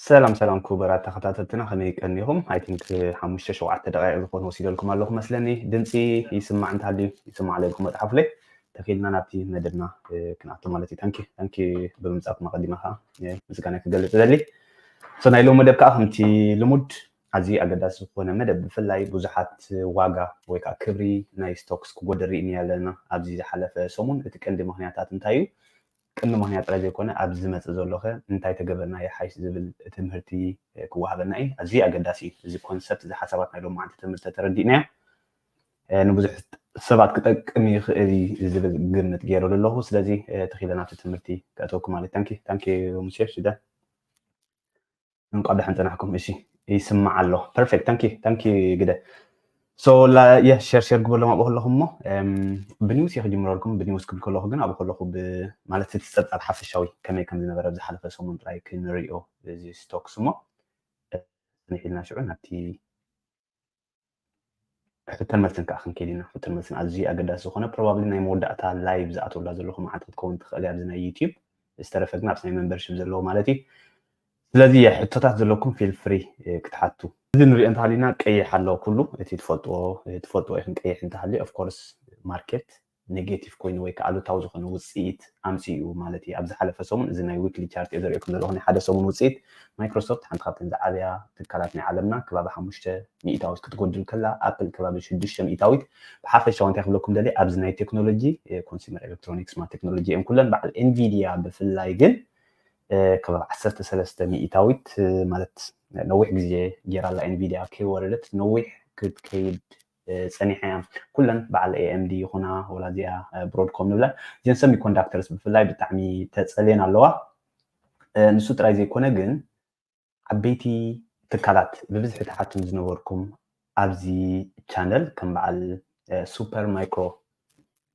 ሰላም ሰላም ክቡራት ተኸታተልትና፣ ከመይ ቀኒኹም? I think ሓሙሽተ ሸውዓተ ደቂቕ ዝኾኑ ወሲደልኩም ኣለኹ መስለኒ። ድምፂ ይስማዕ እንተሃልዩ ይስማዕ ኣለኩም መፅሓፍለይ። ተኺልና ናብቲ መደብና ክንኣቱ ማለት እዩ። ታንኪ ታንኪ ብምምፃእኩም ኣቐዲመ ከዓ ምስጋና ክገልፅ እደሊ። ናይ ሎም መደብ ከዓ ከምቲ ልሙድ ኣዝዩ ኣገዳሲ ዝኾነ መደብ፣ ብፍላይ ብዙሓት ዋጋ ወይ ከዓ ክብሪ ናይ ስቶክስ ክጎድል ርኢኒ ኣለና ኣብዚ ዝሓለፈ ሰሙን። እቲ ቀንዲ ምክንያታት እንታይ እዩ? ቅድሚ ምክንያት ጥራይ ዘይኮነ ኣብዚ ዝመፅእ ዘሎ ከ እንታይ ተገበርና ይሓይሽ ዝብል ትምህርቲ ክወሃበና እዩ። ኣዝዩ ኣገዳሲ እዩ እዚ ኮንሰፕት፣ እዚ ሓሳባት ናይ ሎማዓንቲ ትምህርቲ ተረዲእናዮ ንብዙሕ ሰባት ክጠቅም ይኽእል እዩ ዝብል ግምት ገይረሉ ኣለኹ። ስለዚ ተኺለ ናብቲ ትምህርቲ ከእተወኩም ማለት። ታንኪ ታንኪ ሙሴ ሽደ። እንኳዕ ደሓን ፀናሕኩም። እሺ ይስማዕ ኣሎ። ፐርፌክት። ታንኪ ታንኪ ግደ። ሶ የ ሸር ሸር ግበሎም ኣብኡ ከለኹም እሞ ብኒውስ እየ ክጅምረልኩም። ብኒውስ ክብል ከለኹ ግን ኣብኡ ከለኹ ማለት እቲ ፀብፃብ ሓፈሻዊ ከመይ ከም ዝነበረ ብዝሓለፈ ሰሙን ጥራይ ክንሪኦ እዚ ስቶክስ እሞ ንሒልና ሽዑ ናብቲ ሕተን መልስን ከዓ ክንከይድ ኢና። ሕተን መልስን ኣዝዩ ኣገዳሲ ዝኾነ ፕሮባብሊ ናይ መወዳእታ ላይቭ ዝኣተወላ ዘለኹ መዓልቲ ክትከውን ትኽእል እያ ኣብዚ ናይ ዩቲዩብ። ዝተረፈ ግን ኣብቲ ናይ መንበርሽፕ ዘለዎ ማለት እዩ። ስለዚ ሕቶታት ዘለኩም ፊል ፍሪ ክትሓቱ። እዚ ንሪኦ እንተሃሊና ቀይሕ ኣሎ ኩሉ እቲ ትፈልጥዎ ትፈልጥዎ ኢኹም። ቀይሕ እንተሃልዩ ኦፍኮርስ ማርኬት ኔጌቲቭ ኮይኑ ወይ ከዓ ኣሉታዊ ዝኾነ ውፅኢት ኣምፅኡ ማለት እዩ። ኣብ ዝሓለፈ ሰሙን እዚ ናይ ዊክሊ ቻርት እየ ዘርእየኩም ዘለኹ ናይ ሓደ ሰሙን ውፅኢት ማይክሮሶፍት ሓንቲ ካብተን ዝዓበያ ትካላት ናይ ዓለምና ከባቢ ሓሙሽተ ሚእታዊት ክትጎድል ከላ ኣፕል ከባቢ ሽዱሽተ ሚእታዊት። ብሓፈሻዊ እንታይ ክብለኩም ደሊ ኣብዚ ናይ ቴክኖሎጂ ኮንሱመር ኤሌክትሮኒክስ ማለት ቴክኖሎጂ እየን ኩለን በዓል ኤንቪዲያ ብፍላይ ግን ከባቢ ዓሰርተ ሰለስተ ሚእታዊት ማለት ነዊሕ ግዜ ጌራላ ኤንቪዲያ ከይወረደት ነዊሕ ክትከይድ ፀኒሐ እያ። ኩለን በዓል ኤኤምዲ ይኹና ወላ እዚኣ ብሮድኮም ንብላ እዚን ሰሚ ኮንዳክተርስ ብፍላይ ብጣዕሚ ተፀልየን ኣለዋ። ንሱ ጥራይ ዘይኮነ ግን ዓበይቲ ትካላት ብብዝሒ ትሓቱን ዝነበርኩም ኣብዚ ቻነል ከም በዓል ሱፐር ማይክሮ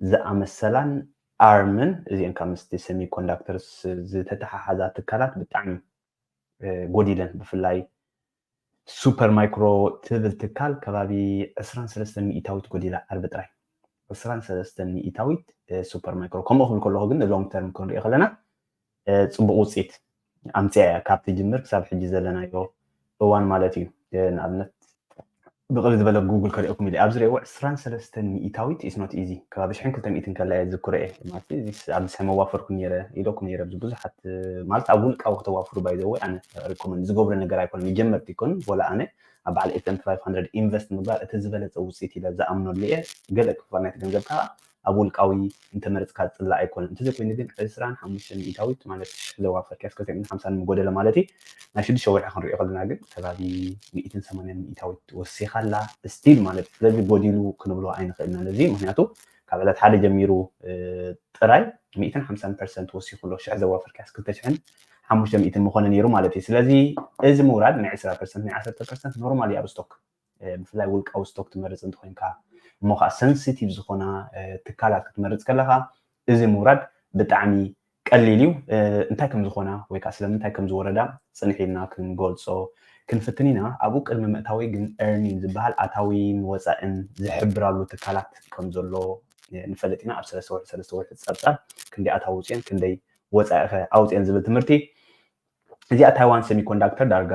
ዝኣመሰላን ኣርምን እዚአን ካብ ምስቲ ሰሚ ኮንዳክተርስ ዝተተሓሓዛ ትካላት ብጣዕሚ ጎዲለን። ብፍላይ ሱፐር ማይክሮ ትብል ትካል ከባቢ ዕስራን ሰለስተን ሚእታዊት ጎዲላ ዓርቢ ጥራይ። ዕስራን ሰለስተን ሚእታዊት ሱፐር ማይክሮ። ከምኡ ክብል ከለኹ ግን ንሎንግ ተርም ክንሪኦ ከለና ፅቡቕ ውፅኢት ኣምፅያ እያ። ካብ ትጅምር ክሳብ ሕጂ ዘለናዮ እዋን ማለት እዩ። ንኣብነት ብቕልል ዝበለ ጉግል ከሪኦኩም ኢለ ኣብዚ ርእዎ ዕስራን ሰለስተን ሚእታዊት ኢስ ኖት ኢዚ ከባቢ ሽሕን ክልተ ሚእትን ከላ እየ ዝዝክሮ እየ። ማለት ኣብዚ ሰብ መዋፈርኩ ነይረ ኢለኩም ነይረ። ብዙሓት ማለት ኣብ ውልቃዊ ከተዋፍሩ ባይዘወይ ኣነ ሪኮመንድ ዝገብሮ ነገር ኣይኮነን። ንጀመርቲ ይኮን ወላ ኣነ ኣብ በዓል ኤስኤምፒ ፋይቭ ሃንድረድ ኢንቨስት ምግባር እቲ ዝበለፀ ውፅኢት ኢለ ዝኣምነሉ እየ። ገለ ክፋል ናይቲ ገንዘብ ከዓ ኣብ ውልቃዊ እንተመረፅካ ዝፅላእ ኣይኮነን። እንተዘይኮይኑ ግን ዕስራን ሓሙሽተ ሚእታዊት ማለት ሽሕ ዘዋፈርካ እስከ ሓምሳን ምጎደለ ማለት እዩ። ናይ ሽዱሽተ ወርሒ ክንሪኦ ከለና ግን ከባቢ ሚእትን ሰማንያን ሚእታዊት ወሲኻ ኣላ ስቲል ማለት እዩ። ስለዚ ጎዲሉ ክንብሎ ኣይንኽእልና ነዚ ምክንያቱ ካብ ዕለት ሓደ ጀሚሩ ጥራይ ሚእትን ሓምሳን ፐርሰንት ወሲኹ ኣሎ። ሽሕ ዘዋፈርካ ክልተ ሽሕን ሓሙሽተ ሚእትን ምኾነ ነይሩ ማለት እዩ። ስለዚ እዚ ምውራድ ናይ ዕስራ ፐርሰንት ናይ ዓሰርተ ፐርሰንት ኖርማል እዩ ኣብ ስቶክ ብፍላይ ውልቃዊ ስቶክ ትመርፅ እንተኮይንካ እሞ ከዓ ሰንሲቲቭ ዝኾና ትካላት ክትመርፅ ከለካ እዚ ምውራድ ብጣዕሚ ቀሊል እዩ። እንታይ ከም ዝኾና ወይ ከዓ ስለምንታይ ከም ዝወረዳ ፅንሕ ኢልና ክንገልፆ ክንፍትን ኢና። ኣብኡ ቅድሚ ምእታወይ ግን ኤርኒንግ ዝበሃል ኣታዊን ወፃእን ዝሕብራሉ ትካላት ከም ዘሎ ንፈልጥ ኢና። ኣብ ሰለስተ ወርሒ ሰለስተ ወርሒ ፀብፃብ ክንደይ ኣታዊ ውፅኤን ክንደይ ወፃኢ ከ ኣውፅኤን ዝብል ትምህርቲ እዚኣ ታይዋን ሰሚኮንዳክተር ዳርጋ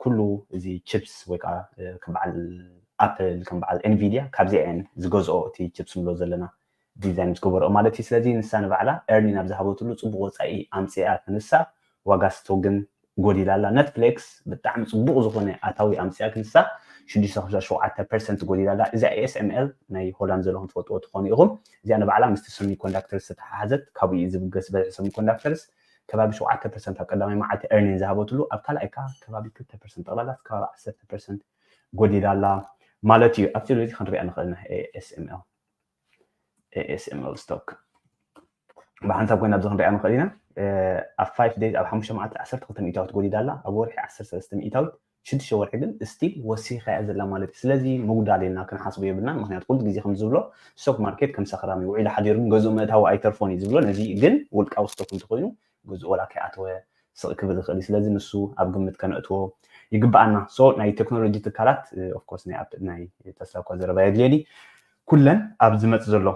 ኩሉ እዚ ቺፕስ ወይ ከዓ ከም በዓል ኣፕል ከም በዓል ኤንቪዲያ ካብዚኣ እየን ዝገዝኦ እቲ ቺፕስ ንብሎ ዘለና ዲዛይን ዝገበርኦ ማለት እዩ። ስለዚ ንሳ ንባዕላ ኤርኒን ኣብ ዝሃበትሉ ፅቡቅ ወፃኢ ኣምፅኣ ክንሳ ዋጋ ስቶክ ግን ጎዲላ ኣላ። ኔትፍሊክስ ብጣዕሚ ፅቡቅ ዝኮነ ኣታዊ ኣምፅኣ ክንሳ ሽዱሽተ ክልተ ሸውዓተ ፐርሰንት ጎዲላ ኣላ። እዚኣ ኤስኤምኤል ናይ ሆላንድ ዘለኹም ትፈልጥዎ ትኾኑ ኢኹም። እዚኣ ንባዕላ ምስቲ ሰሚኮንዳክተር ዝተተሓሓዘት ካብኡ እዩ ዝብገስ በዝሒ ሰሚኮንዳክተርስ ከባቢ ሸውዓተ ፐርሰንት ኣብ ቀዳማይ መዓልቲ ኤርኒን ዝሃበትሉ ኣብ ካልኣይ ከዓ ከባቢ ክልተ ፐርሰንት ጠቕላላ ከባቢ ዓሰርተ ፐርሰንት ጎዲላ ኣላ ማለት እዩ። ኣብቲ ሎዚ ክንሪኣ ንኽእል ኢና ኤስኤምኤል ኤስኤምኤል ስቶክ ብሓንሳብ ኮይና ኣብዚ ክንሪኣ ንኽእል ኢና። ኣብ ፋይቭ ደይዝ ኣብ ሓሙሽተ መዓልቲ ዓሰርተ ክልተ ሚእታዊት ጎዲላ ኣላ። ኣብ ወርሒ ዓሰርተ ሰለስተ ሚእታዊት ሽዱሽተ ወርሒ ግን ስቲል ወሲኻ እያ ዘላ ማለት እዩ። ስለዚ ምጉዳል ኢልና ክንሓስቦ የብልና። ምክንያቱ ኩሉ ግዜ ከም ዝብሎ ስቶክ ማርኬት ከም ሰኽራም እዩ። ውዒሉ ሓዲሩ ግን ገዝኡ ምእታዊ ኣይተርፎን እዩ ዝብሎ። ነዚ ግን ውልቃዊ ስቶክ እንተኮይኑ ገዝኡ ወላ ከይኣተወ ስቕ ክብል ይኽእል እዩ። ስለዚ ንሱ ኣብ ግምት ከነእትዎ ይግብኣና። ሶ ናይ ቴክኖሎጂ ትካላት ኦፍኮርስ ናይ ኣፕል ናይ ተስላ እኳ ዘረባ የድልየኒ። ኩለን ኣብ ዝመፅ ዘሎ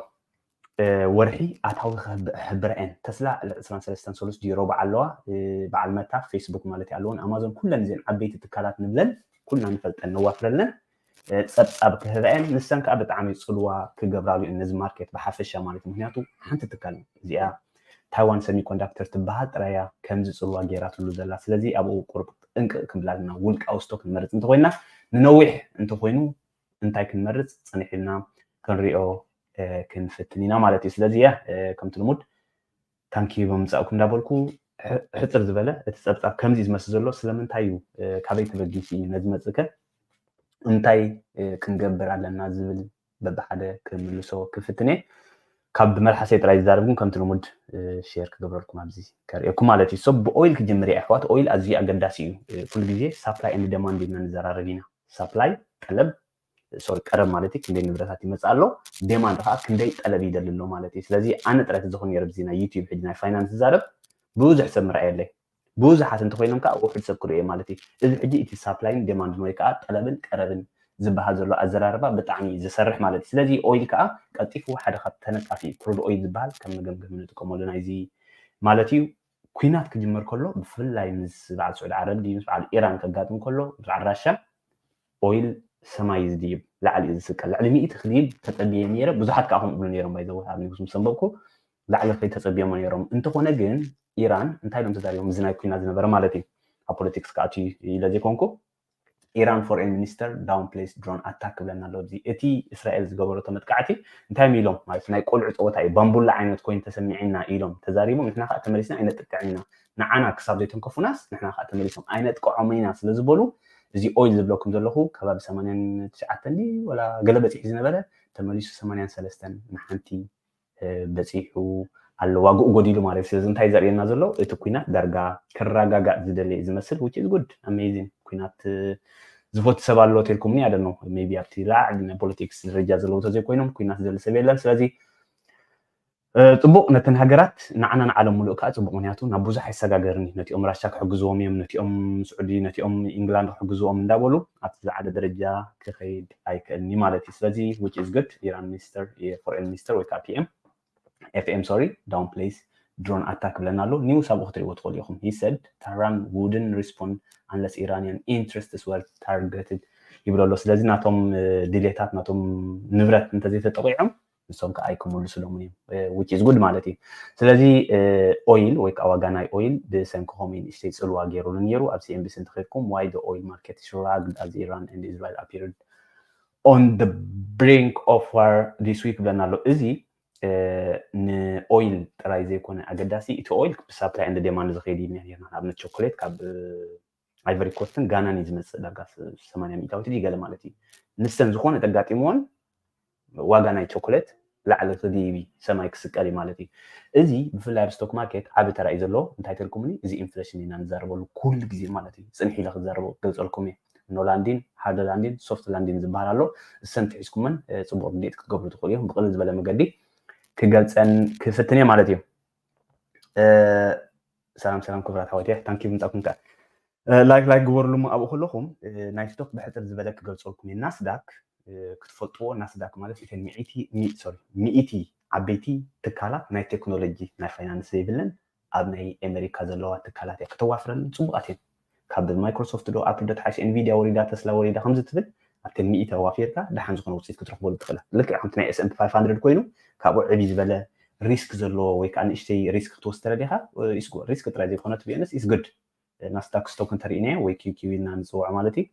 ወርሒ ኣታዊ ክሕብራ እየን። ተስላ ዕስራን ሰለስተን ሰሉስ ድዩ ረቡዕ ኣለዋ። በዓል መታ፣ ፌስቡክ ማለት ኣለዎን፣ ኣማዞን፣ ኩለን እዚን ዓበይቲ ትካላት ንብለን ኩልና ንፈልጠን ነዋፍረለን ጸብጻብ ክህባ እየን። ንሰን ከዓ ብጣዕሚ ጽልዋ ክገብራሉ እየን ነዚ ማርኬት ብሓፈሻ ማለት እዩ። ምክንያቱ ሓንቲ ትካል እዚኣ ታይዋን ሰሚኮንዳክተር ትበሃል ጥራያ ከምዚ ጽልዋ ገይራትሉ ዘላ። ስለዚ ኣብኡ ቁርብ ጥንቅቕ ክንብላ ኣለና። ውልቃዊ ስቶክ ንመርጽ እንተኮይና ንነዊሕ እንተኮይኑ እንታይ ክንመርጽ ጽንሕ ኢልና ክንሪኦ ክንፍትን ኢና ማለት እዩ። ስለዚ እያ ከምቲ ልሙድ ታንኪ ብምምፃእኩም እንዳበልኩ ሕፅር ዝበለ እቲ ፀብፃብ ከምዚ ዝመስል ዘሎ ስለምንታይ እዩ፣ ካበይ ተበጊሱ እዩ ነዚ መፅእከ፣ እንታይ ክንገብር ኣለና ዝብል በብሓደ ክምልሶ ክፍትን እየ። ካብ መልሓሰይ ጥራይ ዝዛረብ ግን ከምቲ ልሙድ ሼር ክገብረልኩም ኣብዚ ከርእየኩም ማለት እዩ። ሶ ብኦይል ክጅምር እየ ኣሕዋት። ኦይል ኣዝዩ ኣገዳሲ እዩ። ኩሉ ግዜ ሳፕላይ ኤንድ ደማንድ ኢልና ንዘራረብ ኢና። ሳፕላይ፣ ጠለብ፣ ሶሪ፣ ቀረብ ማለት እዩ፣ ክንደይ ንብረታት ይመፅእ ኣሎ፣ ዴማንድ ከዓ ክንደይ ጠለብ ይደሊ ኣሎ ማለት እዩ። ስለዚ ኣነ ጥራይ ተዝኾን ነይረ ብዚ ናይ ዩቲዩብ ሕጂ ናይ ፋይናንስ ዝዛረብ ብዙሕ ሰብ ምርኣየለይ። ብዙሓት እንተኮይኖም ከዓ ውሑድ ሰብ ክርእዮ ማለት እዩ። እዚ ሕጂ እቲ ሳፕላይን ዴማንድን ወይ ከዓ ጠለብን ቀረብን ዝበሃል ዘሎ ኣዘራርባ ብጣዕሚ እዩ ዝሰርሕ ማለት እዩ። ስለዚ ኦይል ከዓ ቀልጢፉ ሓደ ካብ ተነቃፊ ክሩድ ኦይል ዝበሃል ከም መገምገሚ ንጥቀመሉ ናይዚ ማለት እዩ። ኩናት ክጅመር ከሎ ብፍላይ ምስ በዓል ስዑድ ዓረብ ድዩ ምስ በዓል ኢራን ከጋጥም ከሎ ምስ በዓል ራሻ ኦይል ሰማይ እዩ ዝድይብ፣ ላዕሊ እዩ ዝስቀል። ልዕሊ ሚእቲ ክድይብ ተጸብየ ነይረ። ብዙሓት ከዓ ከምኡ ይብሉ ነይሮም። ባይዘው ኣብ ኒውስ ምስ ኣንበብኩ ላዕሊ ከይተጸብዮሞ ነይሮም። እንተኾነ ግን ኢራን እንታይ ኢሎም ተዛሪቦም? እዚ ናይ ኩናት ዝነበረ ማለት እዩ። ኣብ ፖለቲክስ ክኣቱ ኢለ ዘይኮንኩ ኢራን ፎሬን ሚኒስተር ዳውን ፕሌስ ድሮን ኣታክ ክብለና ኣሎ። እዚ እቲ እስራኤል ዝገበረቶ መጥቃዕቲ እንታይ እዮም ኢሎም? ማለት ናይ ቆልዑ ፀወታ እዩ፣ ባምቡላ ዓይነት ኮይኑ ተሰሚዕና ኢሎም ተዛሪቦም። ንሕና ከዓ ተመሊስና ኣይነጥቅዕን ኢና፣ ንዓና ክሳብ ዘይተንከፉናስ ንሕና ከዓ ተመሊሶም ኣይነጥቅዖምን ኢና ስለ ዝበሉ እዚ ኦይል ዝብለኩም ዘለኹ ከባቢ ሰማንያን ትሽዓተን ድዩ ወላ ገለ በፂሑ ዝነበረ ተመሊሱ ሰማንያን ሰለስተን ንሓንቲ በፂሑ ኣሎ፣ ዋግኡ ጎዲሉ ማለት እዩ። ስለዚ እንታይ ዘርእየና ዘሎ እቲ ኩናት ዳርጋ ክረጋጋእ ዝደሊ እዩ ዝመስል፣ which is good, amazing። ኩናት ዝፈቱ ሰብ ኣሎ ተልኩምኒ፣ I don't know, maybe ኣብቲ ላዕሊ ናይ ፖለቲክስ ደረጃ ዘለዉ ተዘይኮይኖም ኩናት ዝደሊ ሰብ የለን። ስለዚ ፅቡቅ ነተን ሃገራት ንዓና ንዓለም ሙሉእ ከዓ ፅቡቅ፣ ምክንያቱ ናብ ብዙሕ ኣይሰጋገርን እዩ። ነቲኦም ራሻ ክሕግዝዎም እዮም፣ ነቲኦም ስዑዲ፣ ነቲኦም ኢንግላንድ ክሕግዝዎም እንዳበሉ ኣብቲ ዝዓለ ደረጃ ክኸይድ ኣይክእልን እዩ ማለት እዩ። ስለዚ which is good፣ ኢራን ሚኒስተር፣ ፎሬን ሚኒስተር ወይ ከዓ ፒኤም ኤፍኤም ሶሪ ዳውን ፕሌስ ድሮን ኣታክ ብለና ኣሎ። ኒውስ ኣብኡ ክትሪእዎ ትኽእሉ ኢኹም። He said Tehran wouldn't respond unless Iranian interests were targeted ይብሎ ኣሎ። ስለዚ ናቶም ድሌታት ናቶም ንብረት እንተዘይተጠቂዖም ንሶም ከዓ ኣይክምልሱሎምን እዮም፣ which is good ማለት እዩ። ስለዚ ኦይል ወይ ከዓ ዋጋ ናይ ኦይል ብሰንኪ ከምኡ ንእሽተይ ፅልዋ ገይሩሉ ነይሩ። ኣብ ሲኤንቢሲ እንተኸድኩም why the oil market shrugged as Iran and Israel appeared on the brink of war this week ብለና ኣሎ። እዚ ንኦይል ጥራይ ዘይኮነ ኣገዳሲ፣ እቲ ኦይል ብሳፕላይ ኤንድ ዴማንድ ዝኸይድ እዩ ነርና። ንኣብነት ቸኮሌት ካብ ኣይቨሪ ኮስትን ጋናን እዩ ዝመፅእ፣ ዳርጋ ሰማንያ ሚእታዊት ድዩ ገለ ማለት እዩ። ንሰን ዝኾነ ተጋጢምዎን ዋጋ ናይ ቸኮሌት ላዕሊ ክድይብ ሰማይ ክስቀል እዩ ማለት እዩ። እዚ ብፍላይ ኣብ ስቶክ ማርኬት ዓቢ ተራ እዩ ዘለዎ። እንታይ ተልኩምኒ? እዚ ኢንፍሌሽን ኢና ንዛረበሉ ኩሉ ግዜ ማለት እዩ። ፅንሕ ኢለ ክዛረቦ ክገልፀልኩም እየ። ኖ ላንዲን፣ ሃርድ ላንዲን፣ ሶፍት ላንዲን ዝበሃል ኣሎ። እሰን ትሒዝኩመን ፅቡቅ ርድኢት ክትገብሩ ትኽእሉ እዮም። ብቅልል ዝበለ መገዲ ክገልፀን ክፍትን እየ ማለት እዩ። ሰላም ሰላም ክቡራት ኣሕዋተይ፣ ታንኪ ምምፃእኩም ከዓ ላይክ ላይክ ግበሩሉ እሞ ኣብኡ ከለኹም ናይ ስቶክ ብሕፅር ዝበለ ክገልፀልኩም እየ። ናስዳክ ክትፈልጥዎ፣ ናስዳክ ማለት እተን ሚእቲ ሚ- ሶሪ ሚእቲ ዓበይቲ ትካላት ናይ ቴክኖሎጂ ናይ ፋይናንስ ዘይብለን ኣብ ናይ ኣሜሪካ ዘለዋ ትካላት እያ ክተዋፍረለን ፅቡቃት እየን። ካብ ማይክሮሶፍት ዶ ኣፕል ዶ ትሓይሽ፣ ኤንቪዲያ ወሪዳ፣ ተስላ ወሪዳ ከምዚ ትብል ኣብተን ሚእቲ ኣዋፊርካ ደሓን ዝኾነ ውፅኢት ክትረኽበሉ ትኽእል። ልክዕ ከምቲ ናይ S&P five hundred ኮይኑ ካብኡ ዕብይ ዝበለ ሪስክ ዘለዎ ወይ ከዓ ንእሽተይ ሪስክ ክትወስድ ተረዲኻ ሪስክ ጥራይ ዘይኮነ ትቢኤንስ ኢስ ግድ ናስዳክ ስቶክ እንተሪእናዮ ወይ ኪውኪው ኢልና ንፅውዖ ማለት እዩ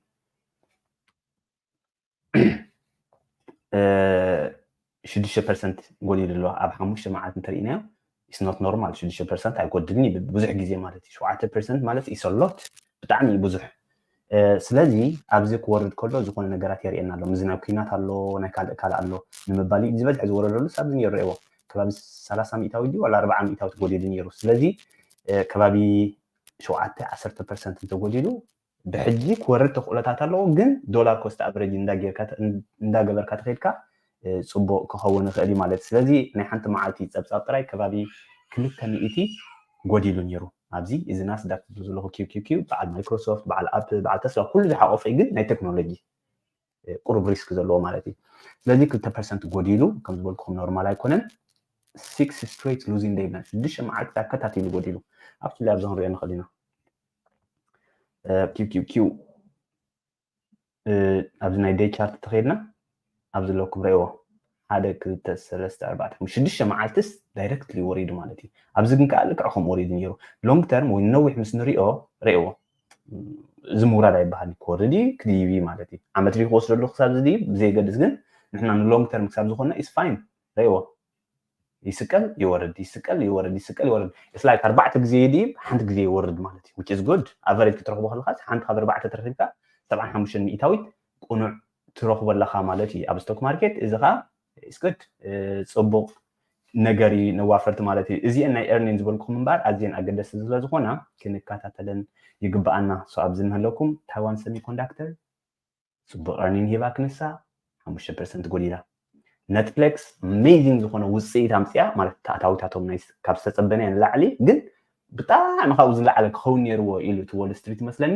ሽዱሽተ ፐርሰንት ጎዲሉ ኣሎ ኣብ ሓሙሽተ መዓልቲ እንተሪእናዮ። It's not normal። ሽዱሽተ ፐርሰንት ኣይጎድልን ይብል ብዙሕ ግዜ ማለት እዩ። ሸውዓተ ፐርሰንት ማለት is a lot፣ ብጣዕሚ እዩ ብዙሕ። ስለዚ ኣብዚ ክወርድ ከሎ ዝኾነ ነገራት የርእየና ኣሎ። ምዚ ናይ ኩናት ኣሎ፣ ናይ ካልእ ካልእ ኣሎ ንምባል እዩ። ዝበዝሐ ዝወረደሉ ኣብዚ ነይሩ ርእዎ ከባቢ ሰላሳ ሚእታዊት ድዩ ዋላ ኣርብዓ ሚእታዊት ጎዲሉ ነይሩ። ስለዚ ከባቢ ሸውዓተ ዓሰርተ ፐርሰንት እንተጎዲሉ ብሕጂ ክወርድ ተኽእሎታት ኣለዎ፣ ግን ዶላር ኮስት ኣቨሬጅ እንዳገበርካ ተኸይድካ ፅቡቅ ክኸውን ይኽእል እዩ ማለት። ስለዚ ናይ ሓንቲ መዓልቲ ፀብፃብ ጥራይ ከባቢ ክልተ ሚእቲ ጎዲሉ ነይሩ። ኣብዚ እዚ ናስዳክ ዝብሎ ዘለኹ ኪውኪውኪው በዓል ማይክሮሶፍት፣ በዓል ኣፕል፣ በዓል ተስላ ኩሉ ዝሓቆፈ እዩ፣ ግን ናይ ቴክኖሎጂ ቁሩብ ሪስክ ዘለዎ ማለት እዩ። ስለዚ ክልተ ፐርሰንት ጎዲሉ ከም ዝበልኩኹም ኖርማል ኣይኮነን። six straight losing day ብለን ሽዱሽተ መዓልቲ ኣከታቲሉ ጎዲሉ። ኣብቲ ኣብዚ ክንሪኦ ንኽእል ኢና። ኪው ኪው ኪው ኣብዚ ናይ day chart ተኸድና ኣብዚ ዘለኩም ረእዎ ሓደ ክልተ ሰለስተ ኣርባዕተ ሓሙሽተ ሽዱሽተ መዓልትስ directly ወሪዱ ማለት እዩ። ኣብዚ ግን ከዓ ልክዕ ከምኡ ወሪዱ ነይሩ። long term ወይ ነዊሕ ምስ ንሪኦ ረእዎ እዚ ምውራድ ኣይበሃል ክወርድ ክድይብ ማለት እዩ። ዓመት ድዩ ክወስደሉ ክሳብ ዝድይብ ብዘይገድስ ግን ንሕና ን long term ክሳብ ዝኾነ is fine ረእዎ ይስቀል ይወርድ ይስቀል ይወርድ ይስቀል ይወርድ it's like ኣርባዕተ ግዜ ይድይብ ሓንቲ ግዜ ይወርድ ማለት እዩ። Which is good average ክትረኽቦ ከለካ ሓንቲ ካብ ኣርባዕተ ተረኺብካ ሰብዓን ሓሙሽተን ሚእታዊት ቁኑዕ ትረኽቦ ኣለኻ ማለት እዩ። ኣብ stock market እዚ ከዓ is good ፅቡቕ ነገር እዩ ነዋፈርቲ ማለት እዩ። እዚአን ናይ earning ዝበልኩም እምበኣር ኣዝየን ኣገደስቲ ስለዝኾና ክንከታተለን ይግበኣና። So ኣብዚ እንህለኩም Taiwan Semiconductor ፅቡቕ earning ሂባ ክንሳ ሓሙሽተ percent ጎዲላ። Netflix amazing ዝኾነ ውፅኢት ኣምፅያ ማለት ኣታዊታቶም ናይ ካብ ዝተፀበናዮ ንላዕሊ ግን ብጣዕሚ ካብኡ ዝለዓለ ክኸውን ነይርዎ ኢሉ እቲ Wall Street መስለኒ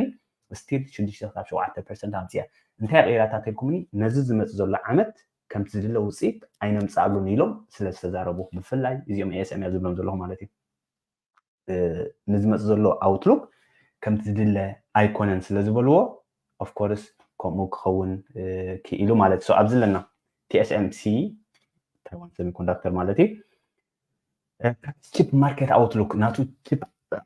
still ሽዱሽተ ክሳብ ሸውዓተ percent ኣምፅያ። እንታይ ቀይራታ ተልኩምኒ ነዚ ዝመፅ ዘሎ ዓመት ከምቲ ዝድለ ውፅኢት ኣይነምፅኣሉን ኢሎም ስለ ዝተዛረቡ ብፍላይ እዚኦም ASM እያ ዝብሎም ዘለኹ ማለት እዩ። ንዝመፅ ዘሎ outlook ከምቲ ዝድለ ኣይኮነን ስለ ዝበልዎ of course ከምኡ ክኸውን ክኢሉ ማለት so ኣብዚ ኣለና TSMC Taiwan Semiconductor ማለት እዩ። Chip market outlook ናቱ chip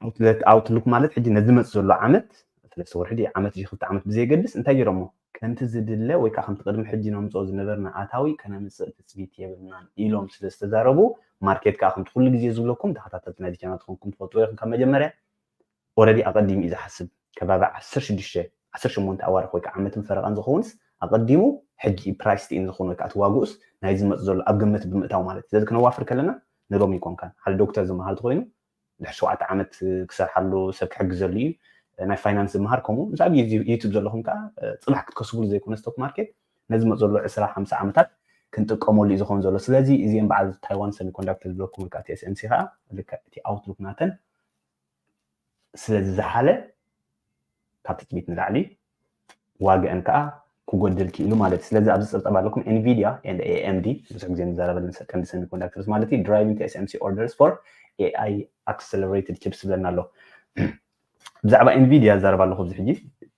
outlet outlook ማለት ሕጂ ነዚ ዝመፅ ዘሎ ዓመት ሰለስተ ወርሒ ዓመት ክልተ ዓመት ብዘየገድስ እንታይ ገይሮሞ ከምቲ ዝድለ ወይ ከዓ ከምቲ ቅድሚ ሕጂ ነምፅኦ ዝነበርና ኣታዊ ከነምፅእ ትፅቢት የብልናን ኢሎም ስለ ዝተዛረቡ ማርኬት ከዓ ከምቲ ኩሉ ግዜ ዝብለኩም ተኸታተልቲ ናይዚ ቻናል ትኾንኩም ትፈልጥዎ ኢኹም ካብ መጀመርያ already ኣቐዲሙ እዩ ዝሓስብ ከባቢ ዓሰርተ ሽዱሽተ ዓሰርተ ሸሞንተ ኣዋርሕ ወይ ከዓ ዓመትን ፈረቓን ዝኸውንስ ኣቐዲሙ ሕጂ ፕራይስ ቲን ዝኸውን ወይ ከዓ እቲ ዋግኡስ ናይ ዝመፅ ዘሎ ኣብ ግምት ብምእታው ማለት ስለዚ ክነዋፍር ከለና ንሎሚ ይኮንካን ሓደ ዶክተር ዝመሃል ተኮይኑ ድሕሪ ሸውዓተ ዓመት ክሰርሓሉ ሰብ ክሕግዘሉ እዩ ናይ ፋይናንስ ዝመሃር ከምኡ ምስ ኣብ ዩቱብ ዘለኹም ከዓ ፅባሕ ክትከስብሉ ዘይኮነ ስቶክ ማርኬት ነዚ መፅ ዘሎ ዕስራ ሓምሳ ዓመታት ክንጥቀመሉ እዩ ዝኸውን ዘሎ ስለዚ እዚኦም በዓል ታይዋን ሰሚኮንዳክተር ዝብለኩም ወይ ከዓ ቲኤስኤምሲ ከዓ ልክዕ እቲ ኣውትሉክ ናተን ስለዚ ዝሓለ ካብ ትፅቢት ንላዕሊ ዋግአን ከዓ ክጎድል ክኢሉ ማለት እዩ ስለዚ ኣብዚ ፀብፀብ ኣለኩም ኤንቪዲያ and AMD ብዙሕ ግዜ ንዛረበለን ቀንዲ ሰሚኮንዳክተርስ ማለት እዩ driving TSMC orders for AI accelerated chips ዝብለና ኣሎ ብዛዕባ ኤንቪዲያ ዝዛረብ ኣለኹ ኣብዚ ሕጂ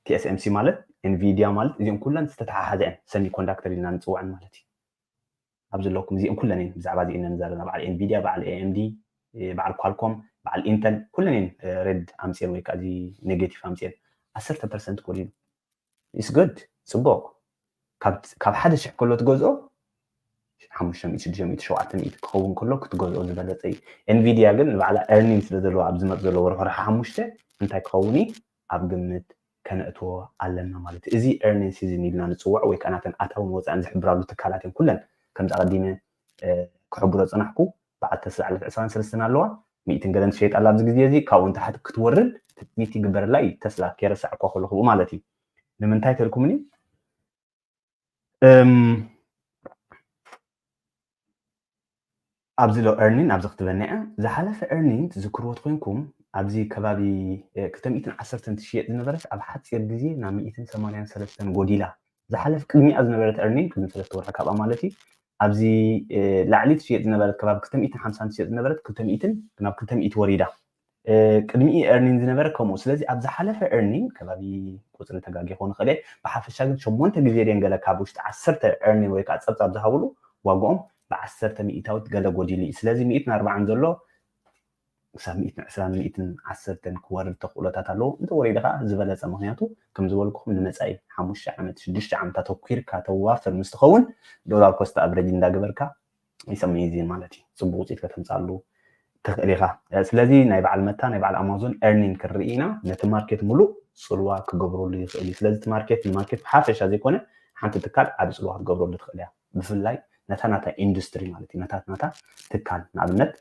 ቲኤስኤምሲ ማለት ኤንቪዲያ ማለት እዚኦም ኩለን ዝተተሓሓዘ እየን ሰሚኮንዳክተር ኢልና ንፅውዐን ማለት እዩ ኣብ ዘለኩም እዚኦም ኩለን እየን ብዛዕባ እዚአን ንዛረብ በዓል ኤንቪዲያ በዓል ኤኤምዲ በዓል ኳልኮም በዓል ኢንተል ኩለን እየን ሬድ ኣምፅኤን ወይ ከዓ እዚ ኔጌቲቭ ኣምፅኤን ዓሰርተ ፐርሰንት ጎዲሉ is good ፅቡቅ ካብ ሓደ ሽሕ ከሎ ትገዝኦ ሓሙሽተ ሚእቲ ሽዱሽተ ሚእቲ ሸውዓተ ሚእቲ ክኸውን ከሎ ክትገዝኦ ዝበለፀ እዩ ኤንቪዲያ ግን ንባዕላ earning ስለ ዘለዎ ኣብ ዝመፅ ዘሎ ወርሒ ወርሒ ሓሙሽተ እንታይ ክኸውን እዩ ኣብ ግምት ከነእትዎ ኣለና ማለት እዩ እዚ earning season ኢልና ንፅውዖ ወይ ከዓ ናተን ኣታውን ወፃእን ዝሕብራሉ ትካላት እየን ኩለን ከምዚ ኣቐዲመ ክሕብሮ ዝፀናሕኩ በዓል ተስላ ዕለት ዕስራን ሰለስተን ኣለዋ ሚእትን ገለን ትሸይጥ ኣላ ኣብዚ ግዜ እዚ ካብኡ ንታሕቲ ክትወርድ ትፅቢት ይግበረላ እዩ ተስላ ከይረሳዕኳ ከለኹ ማለት እዩ ንምንታይ ተልኩምኒ ኣብዚ ሎ earning ኣብዚ ክትበኒ እያ ዝሓለፈ earning ትዝክርዎ ኮይንኩም ኣብዚ ከባቢ ክልተ ሚእትን ዓሰርተን ትሽየጥ ዝነበረት ኣብ ሓፂር ግዜ ናብ ሚእትን ሰማንያን ሰለስተን ጎዲላ ዝሓለፍ ቅድሚኣ ዝነበረት earning ቅድሚ ሰለስተ ወርሒ ካብኣ ማለት እዩ ኣብዚ ላዕሊ ትሽየጥ ዝነበረት ከባቢ ክልተ ሚእትን ሓምሳን ትሽየጥ ዝነበረት ክልተ ሚእትን ናብ ክልተ ሚእቲ ወሪዳ ቅድሚኡ earning ዝነበረ ከምኡ ስለዚ ኣብ ዝሓለፈ earning ከባቢ ቁፅሪ ተጋጊ ክኾን ይኽእል ብሓፈሻ ግን ሸሞንተ ግዜ ድን ገለ ካብ ውሽጢ ዓሰርተ earning ወይ ከዓ ፀብፃብ ዝሃብሉ ዋግኦም ብዓሰርተ ሚእታዊት ገለ ጎዲሉ እዩ ስለዚ ሚእትን ኣርባዓን ዘሎ ክሳብ ሚእትን ዕስራን ሚእትን ዓሰርተን ክወርድ ተኽእሎታት ኣለዎ እንተወሪደ ከዓ ዝበለፀ ምክንያቱ ከም ዝበልኩኹም ንመፃኢ ሓሙሽተ ዓመት ሽዱሽተ ዓመታት ተኮርካ ተዋፍር ምስ ትኸውን ዶላር ኮስት ኣቨሬጅ እንዳገበርካ is amazing ማለት እዩ ፅቡቅ ውፅኢት ከተምፃሉ ትኽእል ኢኻ ስለዚ ናይ በዓል መታ ናይ በዓል ኣማዞን earning ክንርኢ ኢና ነቲ ማርኬት ሙሉእ ፅልዋ ክገብረሉ ይኽእል እዩ ስለዚ እቲ ማርኬት ንማርኬት ብሓፈሻ ዘይኮነ ሓንቲ ትካል ዓቢ ፅልዋ ክትገብረሉ ትኽእል እያ ብፍላይ ነታ ናታ ኢንዱስትሪ ማለት እዩ ነታ ናታ ትካል ንኣብነት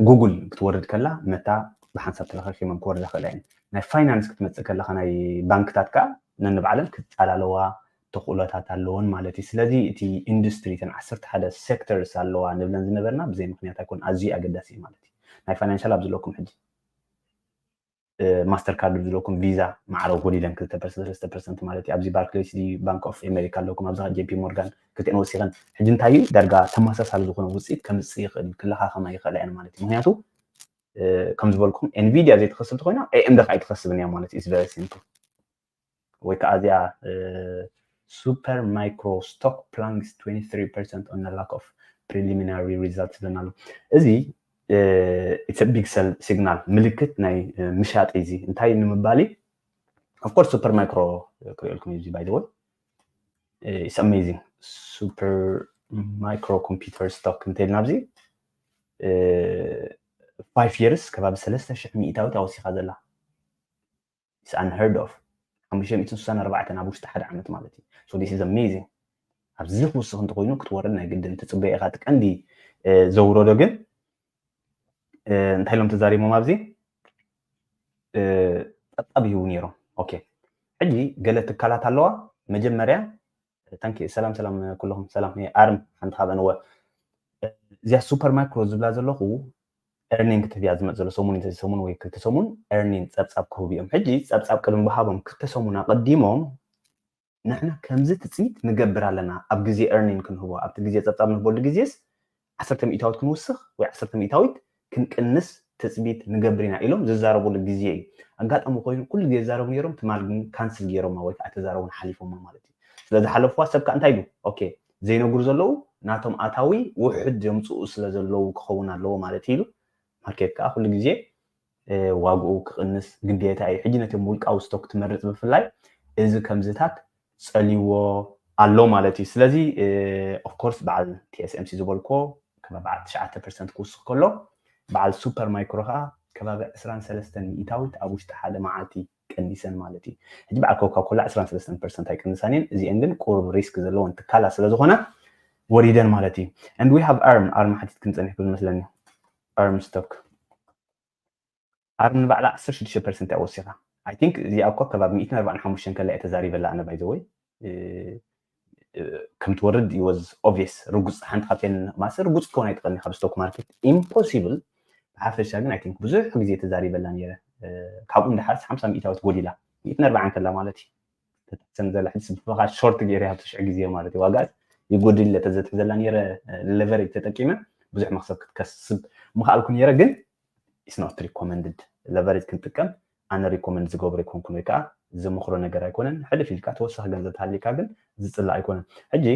ጉግል ክትወርድ ከላ መታ ብሓንሳብ ተለኻኺመን ክወርዳ ክእላ እየን ናይ ፋይናንስ ክትመፅእ ከለካ ናይ ባንክታት ከዓ ነንባዕለን ክጠላለዋ ተኽእሎታት ኣለዎን ማለት እዩ ስለዚ እቲ ኢንዱስትሪ ተን ዓሰርተ ሓደ ሴክተርስ ኣለዋ ንብለን ዝነበርና ብዘይ ምክንያት ኣይኮን ኣዝዩ ኣገዳሲ እዩ ማለት እዩ ናይ ፋይናንሻል ኣብ ዘለኩም ሕጂ ማስተር ካርድ ዝለኩም ቪዛ ማዕረ ጎዲለን ክልተ ፐርሰንት ሰለስተ ፐርሰንት ማለት እዩ። ኣብዚ ባርክሌስ ባንክ ኦፍ ኣሜሪካ ኣለኩም፣ ኣብዚ ጄፒ ሞርጋን ክልቲኤን ወሲኸን። ሕጂ እንታይ እዩ ዳርጋ ተመሳሳሊ ዝኾነ ውፅኢት ከምፅእ ይኽእል፣ ክለኻኸማ ይኽእላ እየን ማለት እዩ። ምክንያቱ ከም ዝበልኩም ኤንቪዲያ ዘይትኸስብ ተኮይና ኤኤምዲ ከዓ ኣይትኸስብን እያ ማለት እዩ። It's very simple። ወይ ከዓ እዚኣ super micro stock plunges twenty three percent on the lack of preliminary results ዝብለና ኣሎ። እዚ it's a big sell signal፣ ምልክት ናይ ምሻጥ እዩ። እዚ እንታይ ንምባል እዩ? Of course super micro ክርእየልኩም እዩ። እዚ by the way it's amazing። Super micro computer stock እንተልና ኣብዚ five years ከባቢ ሰለስተ ሽሕ ሚእታዊት ኣወሲኻ ዘላ። It's unheard of። ሓሙሽተ ሚእትን ስሳን ኣርባዕተን ኣብ ውሽጢ ሓደ ዓመት ማለት እዩ። So this is amazing። ኣብዚ ክውስኽ እንተኮይኑ ክትወርድ ናይ ግድን ትፅበዮ ኢኻ። እቲ ቀንዲ ዘውረዶ ግን እንታይ ኢሎም ተዛሪቦም ኣብዚ ጸብጻብ ይህቡ ነይሮም። ኦኬ፣ ሕጂ ገለ ትካላት ኣለዋ። መጀመርያ ታንኪ ሰላም ሰላም ኩለኹም ሰላም። ኣርም ሓንቲ ካብ ኣነወ እዚኣ ሱፐር ማይክሮ ዝብላ ዘለኹ ኤርኒንግ ክትህብያ ዝመፅ ዘሎ ሰሙን ሰሙን ወይ ክልተ ሰሙን ኤርኒንግ ጸብጻብ ክህቡ እዮም። ሕጂ ጸብጻብ ቅድሚ ምሃቦም ክልተ ሰሙን ኣቐዲሞም ንሕና ከምዚ ትፅቢት ንገብር ኣለና፣ ኣብ ግዜ ኤርኒንግ ክንህቦ ኣብቲ ግዜ ጸብጻብ ንህበሉ ግዜስ ዓሰርተ ሚእታዊት ክንውስኽ ወይ ዓሰርተ ሚእታዊት ክንቅንስ ትፅቢት ንገብር ኢና ኢሎም ዝዛረቡሉ ግዜ እዩ። ኣጋጣሚ ኮይኑ ኩሉ ግዜ ይዛረቡ ነይሮም፣ ትማል ግን ካንስል ገይሮማ ወይ ከዓ ተዛረቡን ሓሊፎማ ማለት እዩ። ስለዝሓለፍዋ ሰብ ከዓ እንታይ ኢሉ? ኦኬ፣ ዘይነግሩ ዘለዉ ናቶም ኣታዊ ውሕድ ዘምፅኡ ስለ ዘለዉ ክኸውን ኣለዎ ማለት እዩ ኢሉ። ማርኬት ከዓ ኩሉ ግዜ ዋግኡ ክቕንስ ግዴታ እዩ። ሕጂ ነቶም ውልቃዊ ስቶክ ትመርፅ ብፍላይ እዚ ከምዝታት ፀልይዎ ኣሎ ማለት እዩ። ስለዚ ኦፍኮርስ በዓል ቲኤስኤምሲ ዝበልኮ ከባቢ ትሽዓተ ፐርሰንት ክውስኽ ከሎ በዓል ሱፐር ማይክሮ ከዓ ከባቢ ዕስራን ሰለስተን ሚእታዊት ኣብ ውሽጢ ሓደ መዓልቲ ቀኒሰን ማለት እዩ። ሕጂ በዓል ኮካ ኮላ ዕስራን ሰለስተን ፐርሰንት ኣይቀንሳን እየን። እዚአን ግን ቁሩብ ሪስክ ዘለወን ትካላት ስለ ዝኾና ወሪደን ማለት እዩ። And we have ኣርም ኣርም ሓቲት ክንፀኒሕ ክብል መስለኒ ኣርም ስቶክ ኣርም ንባዕላ ዓሰርተ ሽዱሽተ ፐርሰንት እያ ወሲኻ። I think እዚኣ እኮ ከባቢ ሚእትን ኣርባዓን ሓሙሽተን ከላ እየ ተዛሪበላ ኣነ by the way። ከም ትወርድ was obvious። ርጉፅ ሓንቲ ካብተን ማሰ ርጉፅ ክትከውን ኣይትኽእልን ካብ ስቶክ ማርኬት ኢምፖሲብል። ብሓፈሻ ግን I think ብዙሕ ግዜ ተዛሪበላ ነይረ። ካብኡ እንዳሓርስ ሓምሳ ሚእታዊት ጎዲላ ሚእትን ኣርባዓን ከላ ማለት እዩ። ተታሰን ዘላ ሕጂ ስብኻ ሾርት ገይረ ኣብ ትሽዕ ግዜ ማለት እዩ። ዋጋ ይጎድል ተዘትሕ ዘላ ነይረ። ለቨሬጅ ተጠቂመ ብዙሕ መክሰብ ክትከስብ ምኽኣልኩ ነይረ፣ ግን it's not recommended። ለቨሬጅ ክንጥቀም ኣነ ሪኮመንድ ዝገብሮ ኣይኮንኩን ወይ ከዓ ዝምኽሮ ነገር ኣይኮነን። ሕልፍ ኢልካ ተወሳኺ ገንዘብ ተሃልይካ ግን ዝፅላእ ኣይኮነን። ሕጂ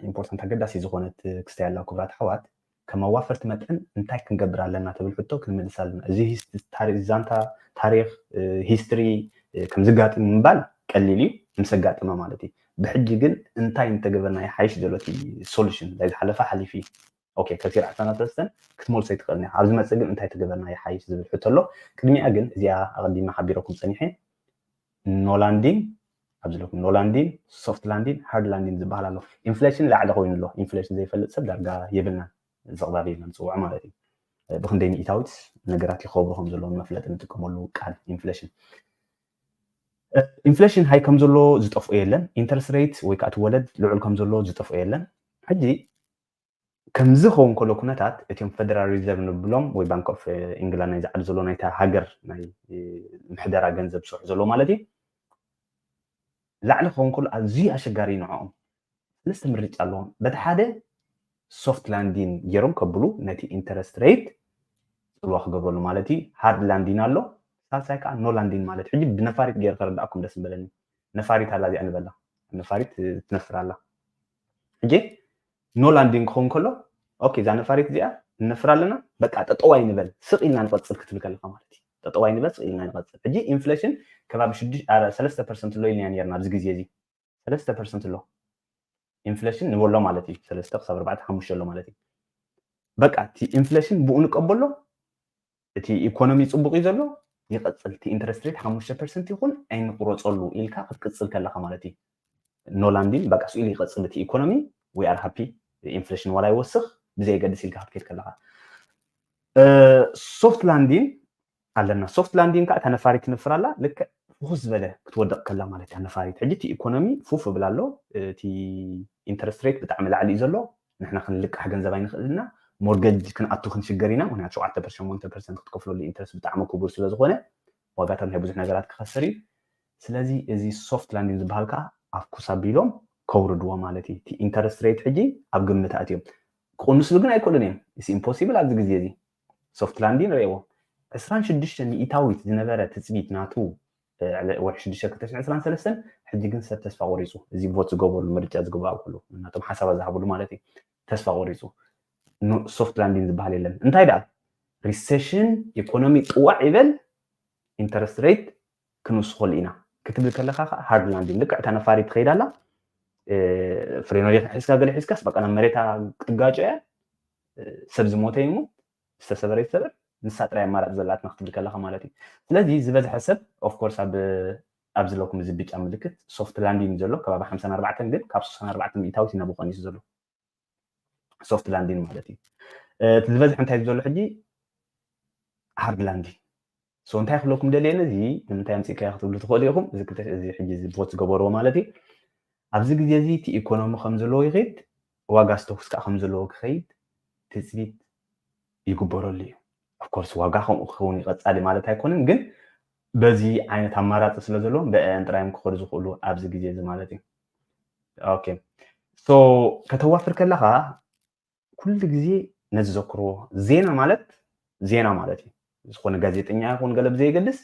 ኢምፖርታንት ኣገዳሲ ዝኾነት ክስተያ ኣላ ክቡራት ኣሕዋት፣ ከም ኣዋፈርቲ መጠን እንታይ ክንገብር ኣለና ትብል ሕቶ ክንምልስ ኣለና። እዚ ዛንታ ታሪክ ሂስትሪ ከም ዝጋጥም ምባል ቀሊል እዩ ምስ ኣጋጠመ ማለት እዩ። ብሕጂ ግን እንታይ እንተገበርና ይሓይሽ ዘሎ እቲ ሶሉሽን ናይ ዝሓለፈ ሓሊፉ እዩ። ኦኬ ከሲር ዓሰርተ ሰለስተን ክትመልሶ ኣይትኽእልን ኢኻ። ኣብ ዝመፅእ ግን እንታይ ተገበርና ይሓይሽ ዝብል ሕቶ ኣሎ። ቅድሚኣ ግን እዚኣ ኣቐዲመ ሓቢረኩም ፀኒሐ ኖ ላንዲንግ ኣብ ዘለኩም ኖ ላንዲንግ፣ ሶፍት ላንዲንግ፣ ሃርድ ላንዲንግ ዝበሃል ኣሎ። ኢንፍሌሽን ላዕሊ ኮይኑ ኣሎ። ኢንፍሌሽን ዘይፈልጥ ሰብ ዳርጋ የብልናን። ዘቕባቢ ኢልና ንፅውዖ ማለት እዩ። ብክንደይ ሚእታዊት ነገራት ይኸብሩ ከም ዘለዎም መፍለጢ ንጥቀመሉ ቃል ኢንፍሌሽን። ኢንፍሌሽን ሃይ ከም ዘሎ ዝጠፍኦ የለን። ኢንተረስት ሬት ወይ ከዓ እቲ ወለድ ልዑል ከም ዘሎ ዝጠፍኦ የለን። ሕጂ ከምዚ ክኸውን ከሎ ኩነታት እቲኦም ፈደራል ሪዘርቭ ንብሎም ወይ ባንክ ኦፍ ኢንግላንድ ናይ ዝዓዱ ዘሎ ናይታ ሃገር ናይ ምሕደራ ገንዘብ ዝሰርሑ ዘሎ ማለት እዩ ላዕሊ ክኸውን ከሎ ኣዝዩ ኣሸጋሪ እዩ ንዕኦም። ሰለስተ ምርጫ ኣለዎም። በቲ ሓደ ሶፍት ላንዲን ገይሮም ከብሉ ነቲ ኢንተረስት ሬት ፅልዋ ክገብረሉ ማለት እዩ። ሃርድ ላንዲን ኣሎ፣ ሳልሳይ ከዓ ኖ ላንዲን ማለት ሕጂ ብነፋሪት ገይረ ከረዳእኩም ደስ ምበለኒ። ነፋሪት ኣላ እዚኣ ንበላ ነፋሪት ትነፍር ኣላ። ሕጂ ኖ ላንዲን ክኸውን ከሎ ኦኬ እዛ ነፋሪት እዚኣ ንነፍር ኣለና በቃ ጠጠዋይ ንበል ስቕ ኢልና ንቐፅል ክትብል ከለካ ማለት እዩ። ጠጠዋይ ንበል ስቕ ኢልና ንቐፅል። ሕጂ ኢንፍሌሽን ከባቢ ሰለስተ ፐርሰንት ኣሎ ኢልና ነርና ኣብዚ ግዜ እዚ ሰለስተ ፐርሰንት ኣሎ ኢንፍሌሽን ንበሎ ማለት እዩ። ሰለስተ ክሳብ ኣርባዕተ ሓሙሽተ ኣሎ ማለት እዩ። በቃ እቲ ኢንፍሌሽን ብኡ ንቀበሎ እቲ ኢኮኖሚ ፅቡቅ እዩ ዘሎ ይቀፅል። እቲ ኢንትረስት ሬት ሓሙሽተ ፐርሰንት ይኹን ኣይንቁረፀሉ ኢልካ ክትቅፅል ከለካ ማለት እዩ። ኖ ላንዲን በቃ ስኢሉ ይቀፅል እቲ ኢኮኖሚ። We are happy ኢንፍሌሽን ዋላ ይወስኽ ብዘየገድስ ኢልካ ክትከይድ ከለካ ሶፍት ላንዲን ኣለና። ሶፍት ላንዲን ከዓ እታ ነፋሪት ትነፍር ኣላ። ልክዕ ፍኹስ ዝበለ ክትወድቕ ከላ ማለት እያ ነፋሪት። ሕጂ እቲ ኢኮኖሚ ፉፍ እብል ኣሎ። እቲ ኢንተረስት ሬት ብጣዕሚ ላዕሊ እዩ ዘሎ። ንሕና ክንልቃሕ ገንዘብ ኣይንኽእልና። ሞርገጅ ክንኣቱ ክንሽገር ኢና። ምክንያቱ ሸውዓተ ፐርሰንት ሸሞንተ ፐርሰንት ክትከፍለሉ ኢንተረስት ብጣዕሚ ክቡር ስለ ዝኾነ ዋጋታት ናይ ብዙሕ ነገራት ክኸስር እዩ። ስለዚ እዚ ሶፍት ላንዲንግ ዝበሃል ከዓ ኣብ ኩስ ኣቢሎም ከውርድዎ ማለት እዩ። እቲ ኢንተረስት ሬት ሕጂ ኣብ ግምት ኣትዮም ክቕንስሉ ግን ኣይክእሉን እዮም። ኢስ ኢምፖሲብል ኣብዚ ግዜ እዚ። ሶፍት ላንዲንግ ርእዎ ዕስራን ሽዱሽተ ሚእታዊት ዝነበረ ትፅቢት ናቱ ወርሒ ሽዱሽተ ክልተ ሽሕን ዕስራን ሰለስተን ሕጂ ግን ሰብ ተስፋ ቆሪፁ። እዚ ቮት ዝገበሉ ምርጫ ዝገበሩ ኣብ ኩሉ ናቶም ሓሳባት ዝሃብሉ ማለት እዩ ተስፋ ቆሪፁ። ሶፍት ላንዲንግ ዝበሃል የለን። እንታይ ደኣ ሪሴሽን ኢኮኖሚ ጥዋዕ ይበል ኢንተረስት ሬት ክንውስኸሉ ኢና ክትብል ከለካ ከዓ ሃርድ ላንዲንግ ልክዕ እታ ነፋሪት ትኸይድ ኣላ። ፍሬኖ ሒዝካ ገለ ሒዝካስ በቃ ናብ መሬታ ክትጋጮ እያ። ሰብ ዝሞተ ይሙት ዝተሰበረ ይሰበር ንሳ ጥራይ ኣማራፂ ዘላትና ክትብል ከለካ ማለት እዩ። ስለዚ ዝበዝሐ ሰብ ኦፍኮርስ ኣብ ኣብዚ ዘለኩም እዚ ብጫ ምልክት ሶፍት ላንዲንግ ዘሎ ከባቢ ሓምሳን ኣርባዕተን ግን ካብ ስሳን ኣርባዕተን ሚእታዊት ኢና ብቀኒሱ ዘሎ ሶፍት ላንዲንግ ማለት እዩ። እቲ ዝበዝሐ እንታይ ዘሎ ሕጂ ሃርድ ላንዲንግ ሶ እንታይ ክብለኩም ደልየ ነዚ ንምንታይ ኣምፂእካዮ ክትብሉ ትኽእሉ ኢኹም። እዚ ክልተ እዚ ሕጂ እዚ ቮት ዝገበርዎ ማለት እዩ። ኣብዚ ግዜ እዚ እቲ ኢኮኖሚ ከም ዘለዎ ይኸይድ፣ ዋጋ ስቶክስ ከዓ ከም ዘለዎ ክኸይድ ትፅቢት ይግበረሉ እዩ። ኦፍኮርስ ዋጋ ከምኡ ክኸውን ይቐፃሊ ማለት ኣይኮንን፣ ግን በዚ ዓይነት ኣማራፂ ስለ ዘለዎም ብአን ጥራዮም ክኸዱ ዝኽእሉ ኣብዚ ግዜ እዚ ማለት እዩ። ኦኬ ሶ ከተዋፍር ከለኻ ኩሉ ግዜ ነዚ ዘክርዎ ዜና ማለት ዜና ማለት እዩ። ዝኾነ ጋዜጠኛ ይኹን ገለ ብዘየገድስ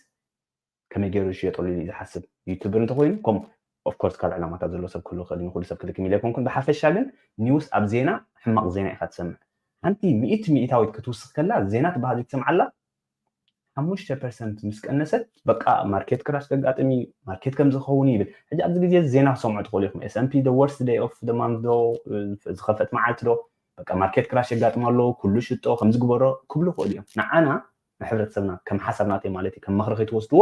ከመይ ገይሩ ዝሽየጠሉ ኢሉ ዝሓስብ ዩቱበር እንተኮይኑ ከምኡ ኦፍኮርስ ካልእ ዕላማታት ዘለዎ ሰብ ክህሉ ይኽእል እዩ ንኩሉ ሰብ ክልክም ኢለ ኣይኮንኩን ብሓፈሻ ግን ኒውስ ኣብ ዜና ሕማቕ ዜና ኢኻ ትሰምዕ ሓንቲ ሚእቲ ሚእታዊት ክትውስኽ ከላ ዜና ትበሃል ትሰምዓላ ሓሙሽተ ፐርሰንት ምስ ቀነሰት በቃ ማርኬት ክራሽ ከጋጥም እዩ ማርኬት ከም ዝኸውን ይብል ሕጂ ኣብዚ ግዜ ዜና ክሰምዑ ትኽእሉ ኢኹም S&P the worst day of the month ዶ ዝኸፈት መዓልቲ ዶ በቃ ማርኬት ክራሽ የጋጥም ኣሎ ኩሉ ሽጦ ከም ዝግበሮ ክብሉ ይኽእሉ እዮም ንዓና ንሕብረተሰብና ከም ሓሳብ ናተይ ማለት እዩ ከም ምኽሪ ከይትወስድዎ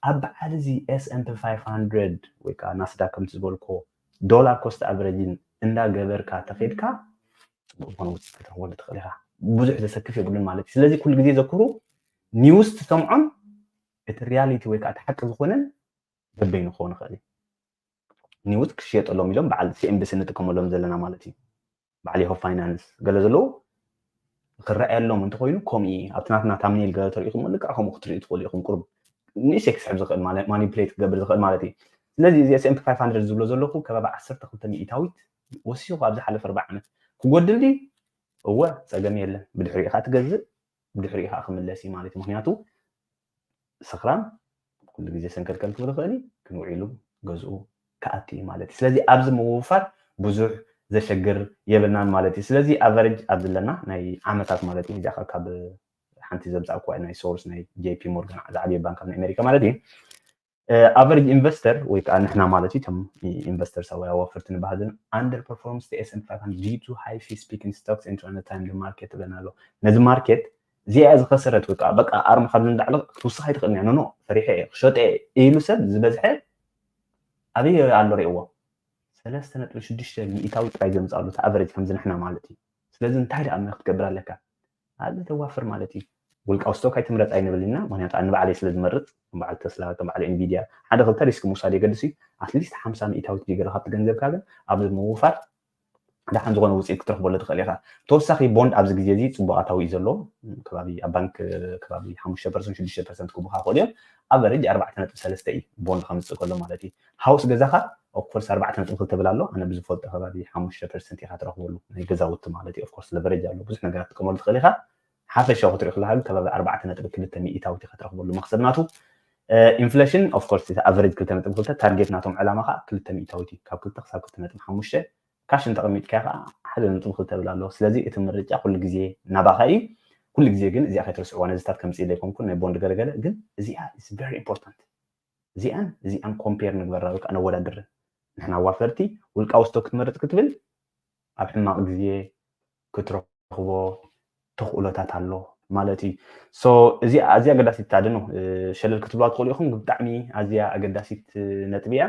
ኣብ በዓል እዚ S&P five hundred ወይ ከዓ ናስዳክ ከምቲ ዝበልኮ ዶላር ኮስት ኣቨሬጅን እንዳገበርካ ተኸድካ ፅቡቅ ዝኾነ ውፅኢት ክትረክበሉ ትኽእል ኢኻ ብዙሕ ዘሰክፍ የብሉን ማለት እዩ ስለዚ ኩሉ ግዜ ዘክሩ ኒውስ ትሰምዖን እቲ ሪያሊቲ ወይ ከዓ እቲ ሓቂ ዝኾነን በበይኑ ክኸውን ይኽእል እዩ ኒውስ ክሽየጠሎም ኢሎም በዓል CNBC ንጥቀመሎም ዘለና ማለት እዩ በዓል Yahoo Finance ገለ ዘለዉ ክረኣየሎም እንተኮይኑ ከምኡ እዩ ኣብቲ ናትና ታምኔል ገለ ተሪኢኹም ልክዕ ከምኡ ክትርእዩ ትኽእሉ ኢኹም ቁሩብ ንእሽተይ ክስሕብ ዝኽእል ማለት ማኒፕሌት ክገብር ዝኽእል ማለት እዩ ስለዚ እዚ S&P five hundred ዝብሎ ዘለኹ ከባቢ ዓሰርተ ክልተ ሚእታዊት ወሲኹ ኣብ ዝሓለፈ ኣርባዓ ዓመት ክጎድል ድዩ እወ ፀገም የለን ብድሕሪኡ ከዓ ትገዝእ ብድሕሪኡ ከዓ ክምለስ እዩ ማለት እዩ ምክንያቱ ሰኽራም ኩሉ ግዜ ሰንከልከል ክብል ይኽእል እዩ ግን ውዒሉ ገዝኡ ክኣቱ እዩ ማለት እዩ ስለዚ ኣብዚ ምውፋር ብዙሕ ዘሸግር የብልናን ማለት እዩ ስለዚ ኣቨሬጅ ኣብዚ ኣለና ናይ ዓመታት ማለት እዩ እዚኣ ካብ ሓንቲ ዘምፃእኩዋ ናይ ሶርስ ናይ JP Morgan ዝዓብየ ባንክ ኣብ ኣሜሪካ ማለት እዩ ኣቨሬጅ ኢንቨስተር ወይ ከዓ ንሕና ማለት እዩ እቶም ኢንቨስተርስ ወይ ኣዋፈርቲ ንባህልን under performs the S&P five hundred due to high fee speaking stocks entering the time the market ትብለና ኣሎ ነዚ ማርኬት እዚኣ ዝኸሰረት ወይ ከዓ በቃ ኣርማ ካብ ንላዕሊ ክትውስኽ ኣይትኽእል እያ ኖኖ ፈሪሐ እየ ክሸጠ እየ ኢሉ ሰብ ዝበዝሐ ኣበይ ኣሎ ርእዎ ሰለስተ ነጥቢ ሽዱሽተ ሚእታዊ ጥራይ ዘምፅኣሉ እቲ ኣቨሬጅ ከምዚ ንሕና ማለት እዩ ስለዚ እንታይ ደኣ ክትገብር ኣለካ ኣብዚ ተዋፍር ማለት እዩ ውልቃዊ ስቶክ ኣይትምረፅ ኣይንብል ኢና ምክንያቱ ኣንባዕለይ ስለ ዝመርፅ በዓል ተስላ በዓል ኢንቪድያ ሓደ ክልተ ሪስክ ምውሳድ የገድስ እዩ ኣትሊስት ሓምሳ ሚእታዊት ዲገለ ካብቲ ገንዘብካ ግን ኣብዚ ምውፋር ደሓን ዝኾነ ውፅኢት ክትረኽበሉ ትኽእል ኢኻ ተወሳኺ ቦንድ ኣብዚ ግዜ እዚ ፅቡቅ ኣታዊ እዩ ዘሎ ከባቢ ኣብ ባንክ ከባቢ ሓሙሽተ ፐርሰንት ሽዱሽተ ፐርሰንት ክቡካ ክእሉ እዮም ኣቨሬጅ ኣርባዕተ ነጥቢ ሰለስተ እዩ ቦንድ ከምፅእ ከሎ ማለት እዩ ሃውስ ገዛኻ ኦፍኮርስ ኣርባዕተ ነጥቢ ክልተ ብል ኣሎ ኣነ ብዝፈልጦ ከባቢ ሓሙሽተ ፐርሰንት ኢኻ ትረኽበሉ ናይ ገዛውቲ ማለት እዩ ኦፍኮርስ ለቨሬጅ ኣሎ ብዙሕ ነገራት ትጥቀመሉ ትኽእል ኢኻ ሓፈሻዊ ክትሪኦ ከለካ ግን ከባቢ ኣርባዕተ ነጥቢ ክልተ ሚእታዊት ኢኻ ትረኽበሉ መኽሰብ ናቱ ኢንፍሌሽን ኦፍኮርስ እቲ ኣቨሬጅ ክልተ ነጥቢ ክልተ ታርጌት ናቶም ዕላማ ከዓ ክልተ ሚእታዊት እዩ ካብ ክልተ ክሳብ ክልተ ነጥቢ ሓሙሽተ ካሽ እንተቐሚጥካዮ ከዓ ሓደ ነጥቢ ክልተ ብል ኣለዎ ስለዚ እቲ ምርጫ ኩሉ ግዜ ናባኻ እዩ ኩሉ ግዜ ግን እዚኣ ከይትርስዕዋ ነዚታት ከምፅእ ኢለ ኣይኮንኩን ናይ ቦንድ ገለገለ ግን እዚኣ is very important እዚኣን እዚኣን ኮምፔር ንግበራ ወይ ከዓ ነወዳድረን ንሕና ኣዋፈርቲ ውልቃዊ ስቶክ ክትመርፅ ክትብል ኣብ ሕማቕ ግዜ ክትረኽቦ ተኽእሎታት ኣሎ ማለት እዩ ሶ እዚ ኣዝያ ኣገዳሲት ታድኖ ሸለል ክትብላ ትኽእሉ ኢኹም ብጣዕሚ ኣዝያ ኣገዳሲት ነጥቢ እያ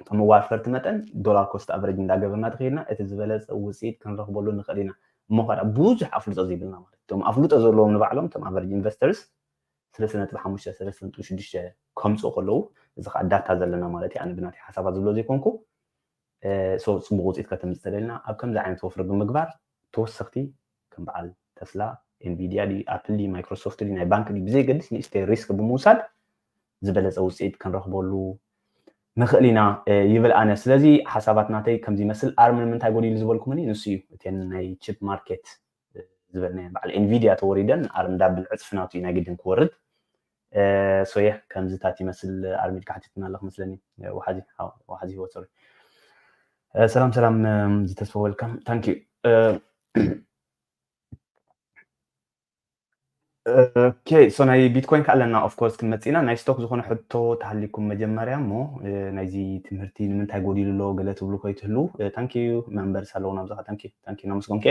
ከም ኣዋፈርቲ መጠን ዶላር ኮስት ኣቨሬጅ እንዳገበርና ተኸይድና እቲ ዝበለፀ ውፅኢት ክንረኽበሉ ንኽእል ኢና እሞ ከዳ ብዙሕ ኣፍልጦ ዘይብልና ማለት እቶም ኣፍልጦ ዘለዎም ንባዕሎም እቶም ኣቨሬጅ ኢንቨስተርስ ሰለስተ ነጥቢ ሓሙሽተ ሰለስተ ነጥቢ ሽዱሽተ ከምፅኡ ከለዉ እዚ ከዓ ዳታ ዘለና ማለት እዩ ኣነ ብናተይ ሓሳባት ዝብሎ ዘይኮንኩ ሶ ፅቡቅ ውፅኢት ከተምፅእ ተደልና ኣብ ከምዚ ዓይነት ወፍሪ ብምግባር ተወሰኽቲ ከም በዓል ተስላ፣ ኤንቪድያ ድዩ፣ ኣፕል ድዩ፣ ማይክሮሶፍት ድዩ፣ ናይ ባንክ ድዩ፣ ብዘይገድስ ንእሽተይ ሪስክ ብምውሳድ ዝበለፀ ውፅኢት ክንረኽበሉ ንኽእል ኢና ይብል ኣነ። ስለዚ ሓሳባት ናተይ ከምዚ ይመስል። ኣርም ንምንታይ ጎዲሉ ዝበልኩምኒ ንሱ እዩ። እተን ናይ ቺፕ ማርኬት ዝበልናየን በዓል ኤንቪድያ ተወሪደን ኣርም ዳብል ዕፅፊ ናቱ እዩ ናይ ግድን ክወርድ። ሶየ ከምዚታት ይመስል። ኣርሚድ ካሕቲትና ኣለኹ መስለኒ። ወሓዚ ወሓዚ ህይወት ሶሪ። ሰላም ሰላም ዝተስፋ ወልካም ታንክ ዩ። ኦኬ ሶ ናይ ቢትኮይን ከ ኣለና ኦፍኮርስ ክንመፅእ ኢና። ናይ ስቶክ ዝኾነ ሕቶ ተሃሊኩም መጀመርያ እሞ ናይዚ ትምህርቲ ንምንታይ ጎዲሉ ኣሎ ገለ ትብሉ ከይትህሉ። ታንኪዩ መንበር ሳለውን ኣብዛኻ ታንኪዩ ናመስጎንከ።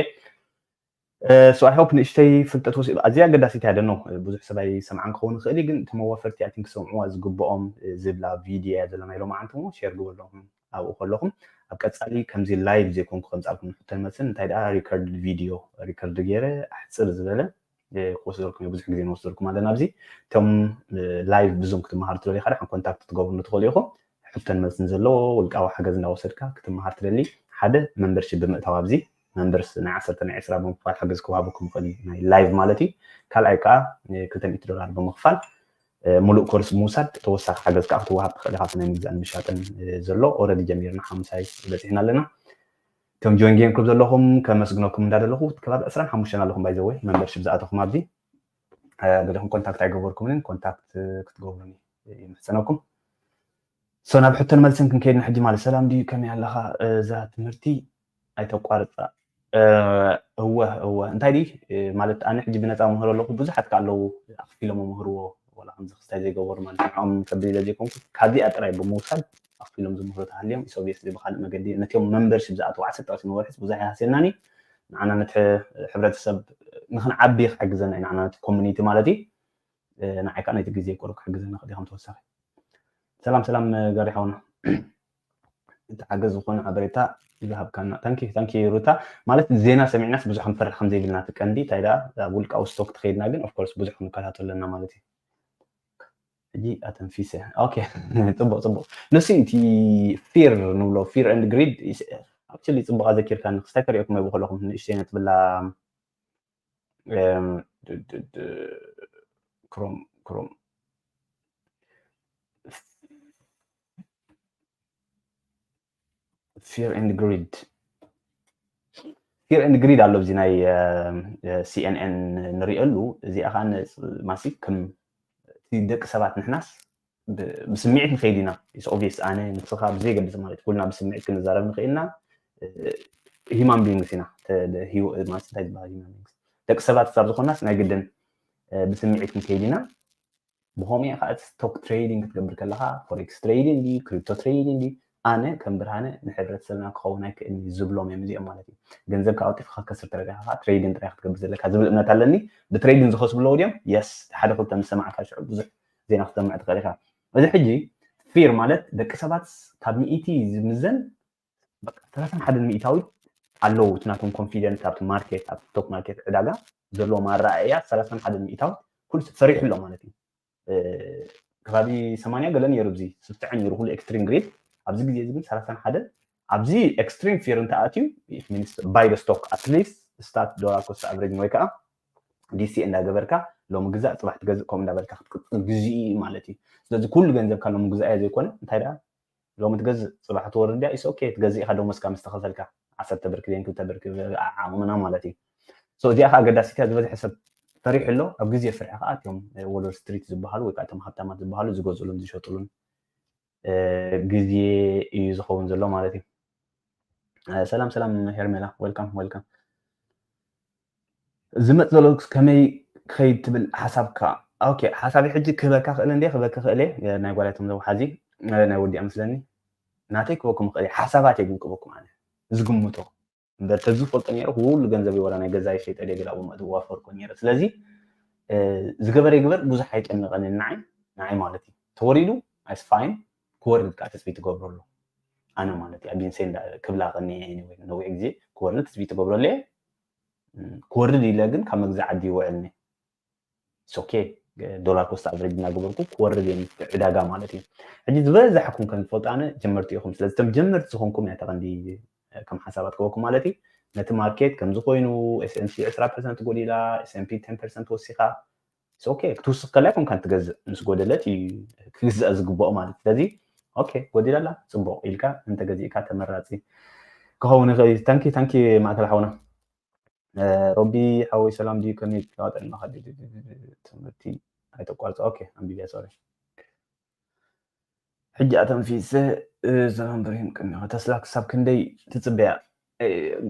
ሶ ኣይ ሆፕ ንእሽተይ ፍልጠት ወሲድ ኣዝያ ኣገዳሲት እያ ደኖ። ብዙሕ ሰብ ኣይሰምዓን ክኸውን ይኽእል እዩ ግን እቶም ኣዋፈርቲ ኣይ ቲንክ ክሰምዕዋ ዝግብኦም ዝብላ ቪድዮ እያ ዘለና ኢሎም ዓንትሞ ሼር ግበሎም። ኣብኡ ከለኹም ኣብ ቀፃሊ ከምዚ ላይቭ ዘይኮንኩ ከምፃልኩም ንሕተን መስን እንታይ ደኣ ሪከርድ ቪድዮ ሪከርድ ገይረ ኣሕፅር ዝበለ ክወስደልኩም እየ። ብዙሕ ግዜ ንወስደልኩም ኣለና ኣብዚ እቶም ላይቭ ብዙም ክትመሃሩ ትደልዩ ሓደ ኮንታክት ትገብሩ ትኽእሉ ኢኹም። ሕተን መስን ዘለዎ ውልቃዊ ሓገዝ እንዳወሰድካ ክትመሃር ትደሊ ሓደ መንበርሺፕ ብምእታው ኣብዚ መንበርስ ናይ ዓሰርተ ናይ ዕስራ ብምክፋል ሓገዝ ክወሃበኩም ይኽእል እዩ ናይ ላይቭ ማለት እዩ። ካልኣይ ከዓ ክልተ ሚእቲ ዶላር ብምክፋል ሙሉእ ኮርስ ምውሳድ ተወሳኺ ሓገዝ ከዓ ክትወሃብ ትኽእል ኢኻ። ናይ ምግዛእን ምሻጥን ዘሎ ኦረዲ ጀሚርና ሓምሳይ በፂሕና ኣለና። እቶም ጆይን ጌም ክሉብ ዘለኹም ከመስግነኩም እንዳደለኹ ከባቢ ዕስራን ሓሙሽተን ኣለኹም ባይዘወይ መንበርሽፕ ዝኣተኹም ኣብዚ ገለኹም ኮንታክት ኣይገበርኩምን ኮንታክት ክትገብሩኒ ይምሕፀነኩም። ሶ ናብ ሕቶን መልስን ክንከይድ ንሕጂ ማለት ሰላም ድዩ ከመይ ኣለኻ እዛ ትምህርቲ ኣይተቋርፃ። እወ እወ እንታይ ድዩ ማለት ኣነ ሕጂ ብነፃ መምህር ኣለኹ ብዙሓት ከ ኣለዉ ኣኽፊሎም መምህርዎ ዋላ ከምዚ ክስታይ ዘይገበሩ ማለት ንዕኦም ከብል ኢለ ዘይኮንኩ ካብዚኣ ጥራይ ብምውሳድ ኣኽፊሎም ዝምህሩ ተሃልዮም ኢሶብስ ብካልእ መገዲ ነቲኦም መንበርሽፕ ዝኣተዉ ዓሰርተ ቅርሺ ንወርሕስ ብዙሕ ይሃስየናኒ። ንዓና ነቲ ሕብረተሰብ ንክንዓቢ ክሕግዘና እዩ ንዓና ነቲ ኮሚኒቲ ማለት እዩ። ንዓይ ከዓ ነቲ ግዜ ቁሩብ ክሕግዘና ክእል ከም ተወሳኺ። ሰላም ሰላም ጋሪ ሓውና እቲ ሓገዝ ዝኾነ ሓበሬታ ዝሃብካና ታንኪ ታንኪ ሩታ። ማለት ዜና ሰሚዕናስ ብዙሕ ክንፈርሕ ከም ዘይብልና እቲ ቀንዲ እንታይ ደኣ ኣብ ውልቃዊ ስቶክ ተኸይድና ግን ኦፍኮርስ ብዙሕ ክንከታተሎ ኣለና ማለት እዩ። ሕጂ ኣተንፊሰ ኦኬ። ፅቡቅ ፅቡቅ ንሱ እቲ ፊር ንብሎ ፊር ኤንድ ግሪድ ኣክቹሊ ፅቡቅ ኣዘኪርካኒ ክስታይ ከሪኦኩም ይብ ከለኹም ንእሽተይ ነትብላ ክሮም ክሮም ፊር ኤንድ ግሪድ ፊር ኤንድ ግሪድ ኣሎ እዚ ናይ ሲኤንኤን ንሪእሉ እዚኣ ከዓ ማሲ ከም ደቂ ሰባት ንሕናስ ብስምዒት ንኸይድ ኢና ስ ኦብስ ኣነ ንስኻ ብዘይገድስ ማለት ኩልና ብስምዒት ክንዛረብ ንኽእል ኢና። ሂማን ቢንግስ ኢና እንታይ ዝበሃል ሂማን ቢንግስ ደቂ ሰባት ክሳብ ዝኾናስ ናይ ግድን ብስምዒት ክንከይድ ኢና። ብኸምኡ ከዓ ስቶክ ትሬዲንግ ክትገብር ከለካ ፎሬክስ ትሬዲንግ ድዩ ክሪፕቶ ትሬዲንግ ድዩ ኣነ ከም ብርሃነ ንሕብረተሰብና ክኸውን ኣይክእልን እዩ ዝብሎም እዮም እዚኦም ማለት እዩ። ገንዘብ ካብ ኣውጢፍካ ከስር ተረዲኻ ከዓ ትሬዲንግ ጥራይ ክትገብር ዘለካ ዝብል እምነት ኣለኒ። ብትሬዲንግ ዝኸስቡ ኣለዉ ድዮም? የስ ሓደ ክልተ ምስ ሰማዕካ ሽዑ ብዙሕ ዜና ክትሰምዕ ትኽእል ኢኻ። እዚ ሕጂ ፊር ማለት ደቂ ሰባት ካብ ሚእቲ ዝምዘን ሰላሳን ሓደን ሚእታዊት ኣለዉ እቲ ናቶም ኮንፊደንስ ኣብቲ ማርኬት ኣብቲ ስቶክ ማርኬት ዕዳጋ ዘለዎም ኣረኣእያ ሰላሳን ሓደን ሚእታዊት ኩሉ ሰብ ፈሪሑ ኣሎ ማለት እዩ። ከባቢ ሰማንያ ገለ ነይሩ እዚ ስስዐ ነይሩ ኩሉ ኤክስትሪም ግሪድ ኣብዚ ግዜ እዚ ግን ሰላሳን ሓደን ኣብዚ ኤክስትሪም ፊር እንተኣትዩ ባይ ስቶክ ኣትሊስት ስታት ዶላር ኮስት ኣቨሬጅ ወይ ከዓ ዲሲ እንዳገበርካ ሎሚ ግዛእ ፅባሕ ትገዝእ ከምኡ እንዳበልካ ክትቅፅል ግዜ እዩ ማለት እዩ። ስለዚ ኩሉ ገንዘብካ ሎሚ ግዛእ እያ ዘይኮነ እንታይ ደኣ ሎሚ ትገዝእ ፅባሕ ትወርድ እያ ኢስ ኦኬ ትገዝእ ኢካ ደሞዝካ ምስ ተኸፈልካ ዓሰርተ ብርኪ ደን ክልተ ብርኪ ዓቕምና ማለት እዩ። እዚኣ ከዓ ኣገዳሲት እያ ዝበዝሐ ሰብ ፈሪሑ ኣሎ ኣብ ግዜ ፍርሒ ከዓ እቶም ወሎር ስትሪት ዝበሃሉ ወይ ከዓ እቶም ሃብታማት ዝበሃሉ ዝገዝእሉን ዝሸጥሉን ግዜ እዩ ዝኸውን ዘሎ ማለት እዩ። ሰላም ሰላም ሄርሜላ welcome welcome። ዝመፅ ዘሎ ከመይ ክኸይድ ትብል ሓሳብካ? ኦኬ ሓሳቢ ሕጂ ክህበካ ክእል እንደ ክህበካ ክእል እየ ናይ ጓላይቶም ዘውሓዚ ናይ ወዲኣ መስለኒ ናተይ ክበኩም ክእል ሓሳባት እየ ግን ክበኩም ኣነ ዝግምቶ እምበር ተዝፈልጦ ነይሩ ኩሉ ገንዘብ ወላ ናይ ገዛ ይሸይጠ ገዛ ብመእት ዋፈርኩ ነይረ ስለዚ ዝገበረ ይግበር ብዙሕ ኣይጨንቐንን ንዓይ ንዓይ ማለት እዩ ተወሪዱ ኣስፋይን ክወርድ ከዓ ተስፋ ትገብረሉ ኣነ ማለት እዩ ኣቢንሰ ክብላ ቀኒ ነዊሕ ግዜ ክወርድ ተስፋ ትገብረሉ እየ ክወርድ ኢለ ግን ካብ መግዛእ ዓዲ ይውዕልኒ ሶኬ ዶላር ኮስት ኣቨሬጅ እናገበርኩ ክወርድ እየ ዕዳጋ ማለት እዩ ሕጂ ዝበዛሕኩም ከም ዝፈልጡ ኣነ ጀመርቲ ኢኹም ስለዚ ከም ጀመርቲ ዝኾንኩም እያ ተቐንዲ ከም ሓሳባት ክበኩም ማለት እዩ ነቲ ማርኬት ከምዚ ኮይኑ S&P ዕስራ ፐርሰንት ጎዲላ፣ S&P ten percent ወሲኻ፣ okay ክትውስኽ ከላ ይኮንካ ትገዝእ፣ ምስ ጎደለት እዩ ክግዛእ ዝግብኦ ማለት። ስለዚ okay ጎዲላ ኣላ፣ ፅቡቕ ኢልካ እንተገዚእካ ተመራፂ ክኸውን ይኽእል እዩ። ታንኪ ታንኪ ማእከል ሓውና። ሮቢ ሓወይ ሰላም ድዩ? ከመይ ተዋጠን ማኸ ትምህርቲ ኣይተቋርፀ። Okay ኣንቢብያ፣ sorry። ሕጂ ኣተንፊሰ። ሰላም ብርሂን ቅድሚኻ፣ ተስላ ክሳብ ክንደይ ትፅበያ?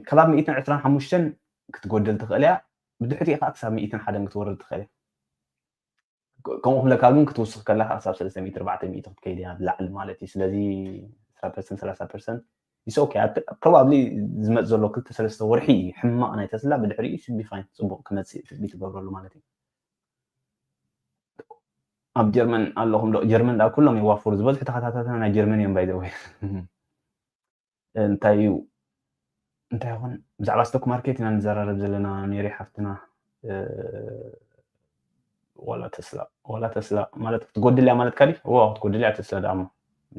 ከባብ ሚእትን ዕስራን ሓሙሽተን ክትጎድል ትኽእል እያ። ብድሕሪኡ ከዓ ክሳብ ሚእትን ሓደን ክትወርድ ትኽእል እያ። ከምኡ ክብለካ ግን ክትውስኽ ከለካ ክሳብ ሰለስተ ሚእቲ ኣርባዕተ ሚእቲ ክትከይድ እያ ብላዕሊ ማለት እዩ። ስለዚ ዕስራ ፐርሰንት ሰላሳ ፐርሰንት is okay። Probably ዝመፅ ዘሎ ክልተ ሰለስተ ወርሒ እዩ ሕማቕ ናይ ተስላ፣ ብድሕሪኡ should be fine፣ ፅቡቕ ክመፅእ ትፅቢት ትገብረሉ ማለት እዩ። ኣብ ጀርመን ኣለኹም ዶ? ጀርመን ዳ ኩሎም ይዋፈሩ፣ ዝበዝሑ ተኸታታትና ናይ ጀርመን እዮም። By the way እንታይ እዩ እንታይ ይኹን ብዛዕባ stock market ኢና ንዘራረብ ዘለና። ሜሪ ሓፍትና ዋላ ተስላ ዋላ ተስላ ማለት ክትጎድል እያ ማለት ካዲ ዋ ክትጎድል እያ ተስላ ደኣ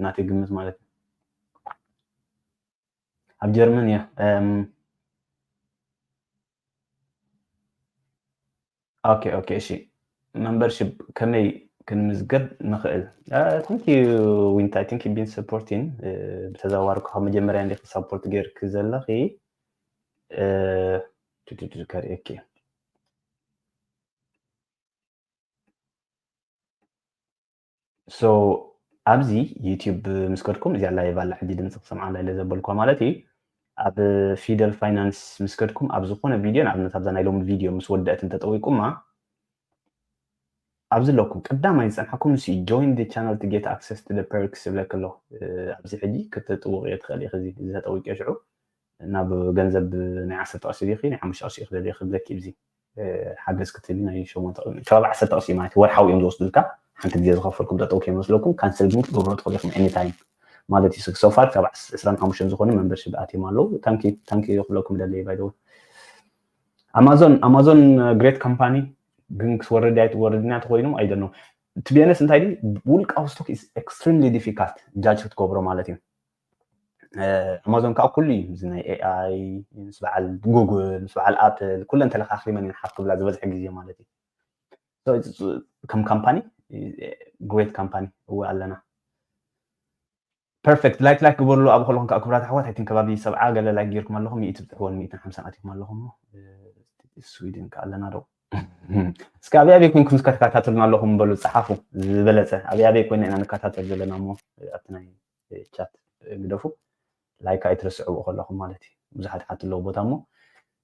ናተይ ግምት ማለት እዩ። ኣብ ጀርመን እያ። Okay okay እሺ። Membership ከመይ ክንምዝገብ ንኽእል? Thank you ዊንታ። I think been supporting ብተዘዋዋሪ ካብ መጀመርያ እንዲኺ support ጌርኪ ዘለኺ። ከርእየኪ። So ኣብዚ YouTube ምስ ከድኩም እዚኣ live ኣላ ሕጂ ድምፂ ክሰምዓላ ኢለ ዘበልኳ ማለት እዩ። ኣብ ፊደል ፋይናንስ ምስ ከድኩም ኣብ ዝኾነ ቪድዮ ንኣብነት ኣብዛ ናይ ሎሚ ቪድዮ ምስ ወደአት እንተጠዊቁማ ኣብዚ ኣለኩም ቀዳማይ ዝፀንሓኩም ንሱ join the channel to get access to the perks ይብለክ ኣሎ። ኣብዚ ሕጂ ክትጥውቕ እየ ትኽእል ኢኺ እዚ ተጠዊቀ ሽዑ ናብ ገንዘብ ናይ ዓሰርተ ቅርሺ ዲኺ ናይ ሓሙሽተ ቅርሺ ኢኺ ደሊኺ ክብለኪ እዚ ሓገዝ ክትህቢ ናይ ሸሞንተ ከባቢ ዓሰርተ ቅርሺ ማለት ወርሓዊ እዮም ዝወስዱልካ። ሓንቲ ግዜ ዝኸፈልኩም ጠጠው ከይመስለኩም ካንስል ግን ክትገብሮ ትኽእሉ ኢኹም any time ማለት እዩ። So far ካብ ዕስራን ሓሙሽተን ዝኾኑ membership ኣትዮም ኣለዉ። Thank you ክብለኩም ደለየ። By the way ኣማዞን ኣማዞን great company ግን ክትወርድ ኣይትወርድን እያ ተኮይኑ I don't know። To be honest እንታይ ድዩ ውልቃዊ stock is extremely difficult judge ክትገብሮ ማለት እዩ። ኣማዞን ከዓ ኩሉ እዩ እዚ ናይ AI ምስ በዓል ጉግል ምስ በዓል ኣፕል ኩለን ተለኻኺመን እየን ሓፍ ክብላ ዝበዝሐ ግዜ ማለት እዩ። ከም ካምፓኒ great company እወ ኣለና። Perfect like like ግበርሉ ኣብ ከለኹም ከዓ ክብራት ኣሕዋት ኣይትን ከባቢ ሰብዓ ገለ like ጌርኩም ኣለኹም ሚእቲ ብፅሕወን ሚእትን ሓምሳን ኣቲኹም ኣለኹም እሞ ስዊድን ከዓ ኣለና ዶ እስከ ኣብይ ኣበይ ኮይንኩም እስከ ተከታተሉና ኣለኹም በሉ ፀሓፉ ዝበለፀ ኣብይ ኣበይ ኮይና ኢና ንከታተል ዘለና እሞ ኣብቲ ናይ ቻት ግደፉ። ላይክ ኣይትረስዕዎ ከለኹም ማለት እዩ። ብዙሓት ሓት ኣለዎ ቦታ እሞ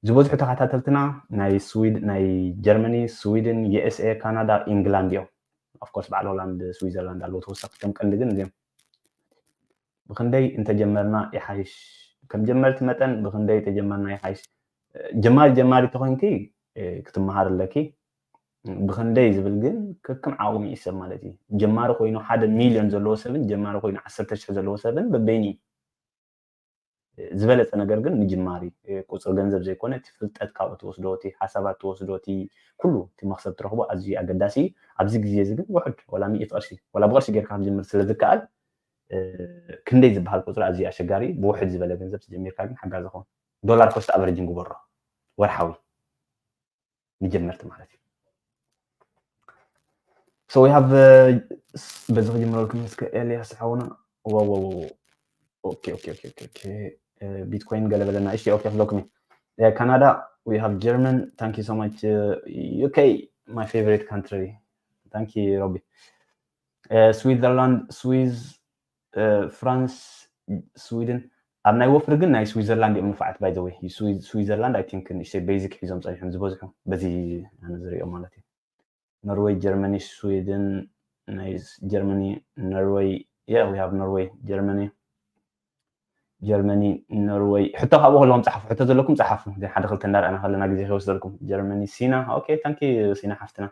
ዝበዝሑ ተኸታተልትና ናይ ስዊድ ናይ ጀርመኒ ስዊድን USA ካናዳ ኢንግላንድ እዮም። Of course በዓል ሆላንድ ስዊዘርላንድ ኣለዎ ተወሳኺ ከም ቀንዲ ግን እዚኦም ብክንደይ እንተጀመርና ይሓይሽ ከም ጀመርቲ መጠን ብክንደይ ተጀመርና ይሓይሽ። ጀማሪ ጀማሪ ተኮይንኪ ክትመሃር ኣለኪ። ብክንደይ ዝብል ግን ከከም ዓቕሙ ይእሰብ ማለት እዩ። ጀማሪ ኮይኑ ሓደ ሚልዮን ዘለዎ ሰብን ጀማሪ ኮይኑ ዓሰርተ ሽሕ ዘለዎ ሰብን በበይኑ እዩ። ዝበለፀ ነገር ግን ምጅማር እዩ። ቁፅሪ ገንዘብ ዘይኮነ እቲ ፍልጠት ካብኡ ትወስዶ እቲ ሓሳባት ትወስዶ እቲ ኩሉ እቲ መክሰብ ትረክቦ ኣዝዩ ኣገዳሲ እዩ። ኣብዚ ግዜ እዚ ግን ውሑድ ዋላ ሚእቲ ቅርሺ ዋላ ብቅርሺ ጌርካ ክትጅምር ስለ ዝከኣል ክንደይ ዝበሃል ቁፅሪ ኣዝዩ ኣሸጋሪ እዩ። ብውሕድ ዝበለ ገንዘብ ተጀሚርካ ግን ሓጋዚ ኸውን ዶላር ኮስት ኣቨሬጅን ግበሮ ወርሓዊ ንጀመርቲ ማለት እዩ። So we have በዚ ክጅምረልኩም እስከ ኤልያስ ሓውና ቢትኮይን ገለ በለና እሺ ኦኬ ክብለኩም ካናዳ we have German thank you so much UK my favorite country thank you ሮቢ ስዊዘርላንድ ስዊዝ ፍራንስ ስዊድን ኣብ ናይ ወፍሪ ግን ናይ ስዊዘርላንድ እዮም ንፋዓት by the way ስዊዘርላንድ I think ንእሽተይ basic ሒዞም ፀኒሖም ዝበዝሑ በዚ ኣነ ዝሪኦ ማለት እዩ። ኖርወይ ጀርመኒ ስዊድን ናይ ጀርመኒ ኖርወይ yeah we have Norway Germany ጀርመኒ ኖርወይ ሕቶ ካብኡ ከለኹም ፀሓፉ ሕቶ ዘለኩም ፀሓፉ እዚን ሓደ ክልተ እንዳረኣና ከለና ግዜ ከይወስደልኩም ጀርመኒ ሲና okay thank you ሲና ሓፍትና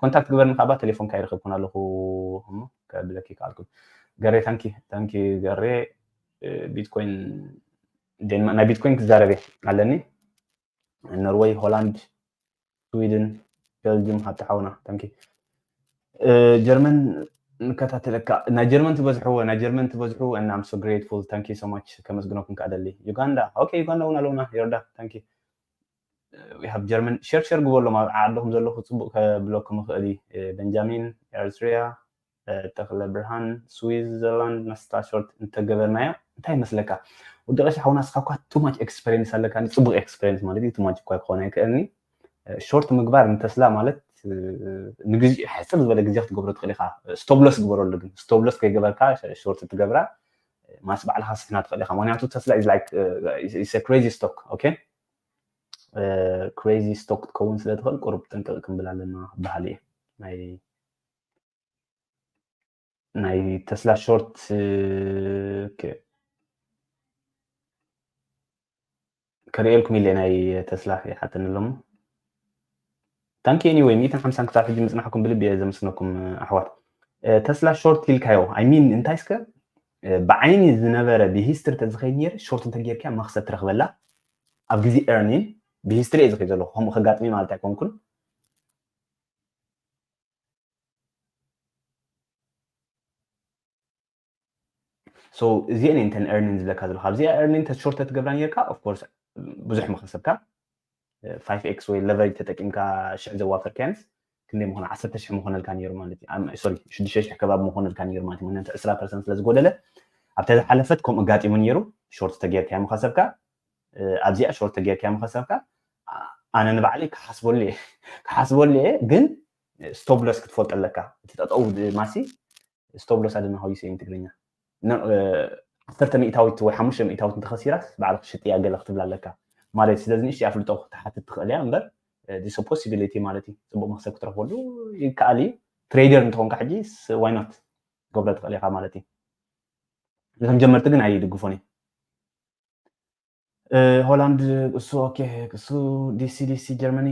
ኮንታክት ግበርኒ ካባ ቴሌፎንካ ይረከብኩን ኣለኹ እሞ ከብለኪ ይከኣልኩም ገሬ thank you thank you ገሬ ቢትኮይን ናይ ቢትኮይን ክዛረብ ኣለኒ ኖርወይ ሆላንድ ስዊድን ቤልጅም ሃብቲ ሓውና thank you ጀርመን ንከታተለካ። ናይ ጀርመን ትበዝሕዎ፣ ናይ ጀርመን ትበዝሑ፣ and I'm so grateful, thank you so much። ከመስግነኩም ከኣ ደሊ። ዩጋንዳ፣ okay፣ ዩጋንዳ እውን ኣለውና። ዮርዳ፣ thank you። We have German። ሸር ሸር ግበሎም፣ ኣብ ዓድኹም ዘለኹ ጽቡቕ ከብለኩም ይኽእል እዩ። በንጃሚን፣ ኤርትሪያ፣ ተኽለ ብርሃን፣ ስዊዘርላንድ፣ መስታ ሾርት እንተገበርናዮ እንታይ ይመስለካ? ወዲ ቀሺ ሓውና፣ እስኻ እኳ too much experience ኣለካ፣ ጽቡቕ experience ማለት እዩ፣ too much እኳ ክኾን ኣይክእልኒ። ሾርት ምግባር ንተስላ ማለት ንግዜ፣ ሕጽር ዝበለ ግዜ ክትገብሮ ትኽእል ኢኻ። ስቶብሎስ ግበረሉ፣ ግን ስቶብሎስ ከይገበርካ ሾርት ትገብራ ማስ ባዕልኻ ስሕና ትኽእል ኢኻ። ምክንያቱ ተስላ is like, uh, is a crazy stock, okay? Crazy stock ክትከውን ስለ ትኽእል ቁሩብ ጥንቅቕ ክንብል ኣለና በሃሊ እየ። ናይ ናይ ተስላ ሾርት፣ ኦኬ፣ ከርእየልኩም ኢለ ናይ ተስላ ይሓተኒ ኣሎ እሞ። Thank you anyway፣ ሚእትን ሓምሳን ክሳብ ሕጂ ምጽናሕኩም ብልቢ እየ ዘመስግነኩም ኣሕዋት። ተስላ ሾርት ኢልካዮ፣ I mean፣ እንታይ እስከ፣ ብዓይኒ ዝነበረ ብሂስትሪ ተዝኸይድ ነይረ፣ ሾርት እንተጌርካያ መኽሰብ ትረኽበላ ኣብ ግዜ earning። ብሂስትሪ እየ ዝኸይድ ዘለኹ፣ ከምኡ ከጋጥሚ ማለት ኣይኮንኩን። So እዚአን እየን እተን earning ዝብለካ ዘለኹ። ኣብዚኣ earning ተ short ተትገብራ ነርካ፣ of course ብዙሕ ምኸሰብካ። Five x ወይ leverage ተጠቂምካ ሽሕ ዘዋፈርካንስ ክንደይ ምኾነ? ዓሰርተ ሽሕ ምኾነልካ ነይሩ ማለት እዩ። ሶሪ፣ ሽዱሽተ ሽሕ ከባቢ ምኾነልካ ነይሩ ማለት እዩ። ምክንያቱ ዕስራ percent ስለ ዝጎደለ ኣብታ ዝሓለፈት ከምኡ ኣጋጢሙ ነይሩ። Short ተጌርካ ምኸሰብካ፣ ኣብዚኣ short ተጌርካ ምኸሰብካ። ኣነ ንባዕለይ ክሓስበሉ እየ፣ ክሓስበሉ እየ፣ ግን stop loss ክትፈልጦ ኣለካ። እቲ ጠጠው ማሲ stop loss፣ I don't know how you say in ትግርኛ። ዓሰርተ ሚእታዊት ወይ ሓሙሽተ ሚእታዊት እንተኸሲራስ ባዕልኺ ሽጥያ ገለ ክትብላ ኣለካ ማለት እዩ። ስለዚ ንእሽተይ ኣፍልጦ ክትሓትት ትኽእል እያ እምበር፣ this possibility ማለት እዩ። ጽቡቕ መኽሰብ ክትረኽበሉ ይከኣል እዩ። ትሬደር እንተኾንካ ሕጂ why not? ገብረ ትኽእል ኢኻ ማለት እዩ። ነቶም ጀመርቲ ግን ኣይድግፎን እዩ። ሆላንድ እሱ፣ ኦኬ፣ እሱ ዲሲ፣ ዲሲ፣ ጀርመኒ።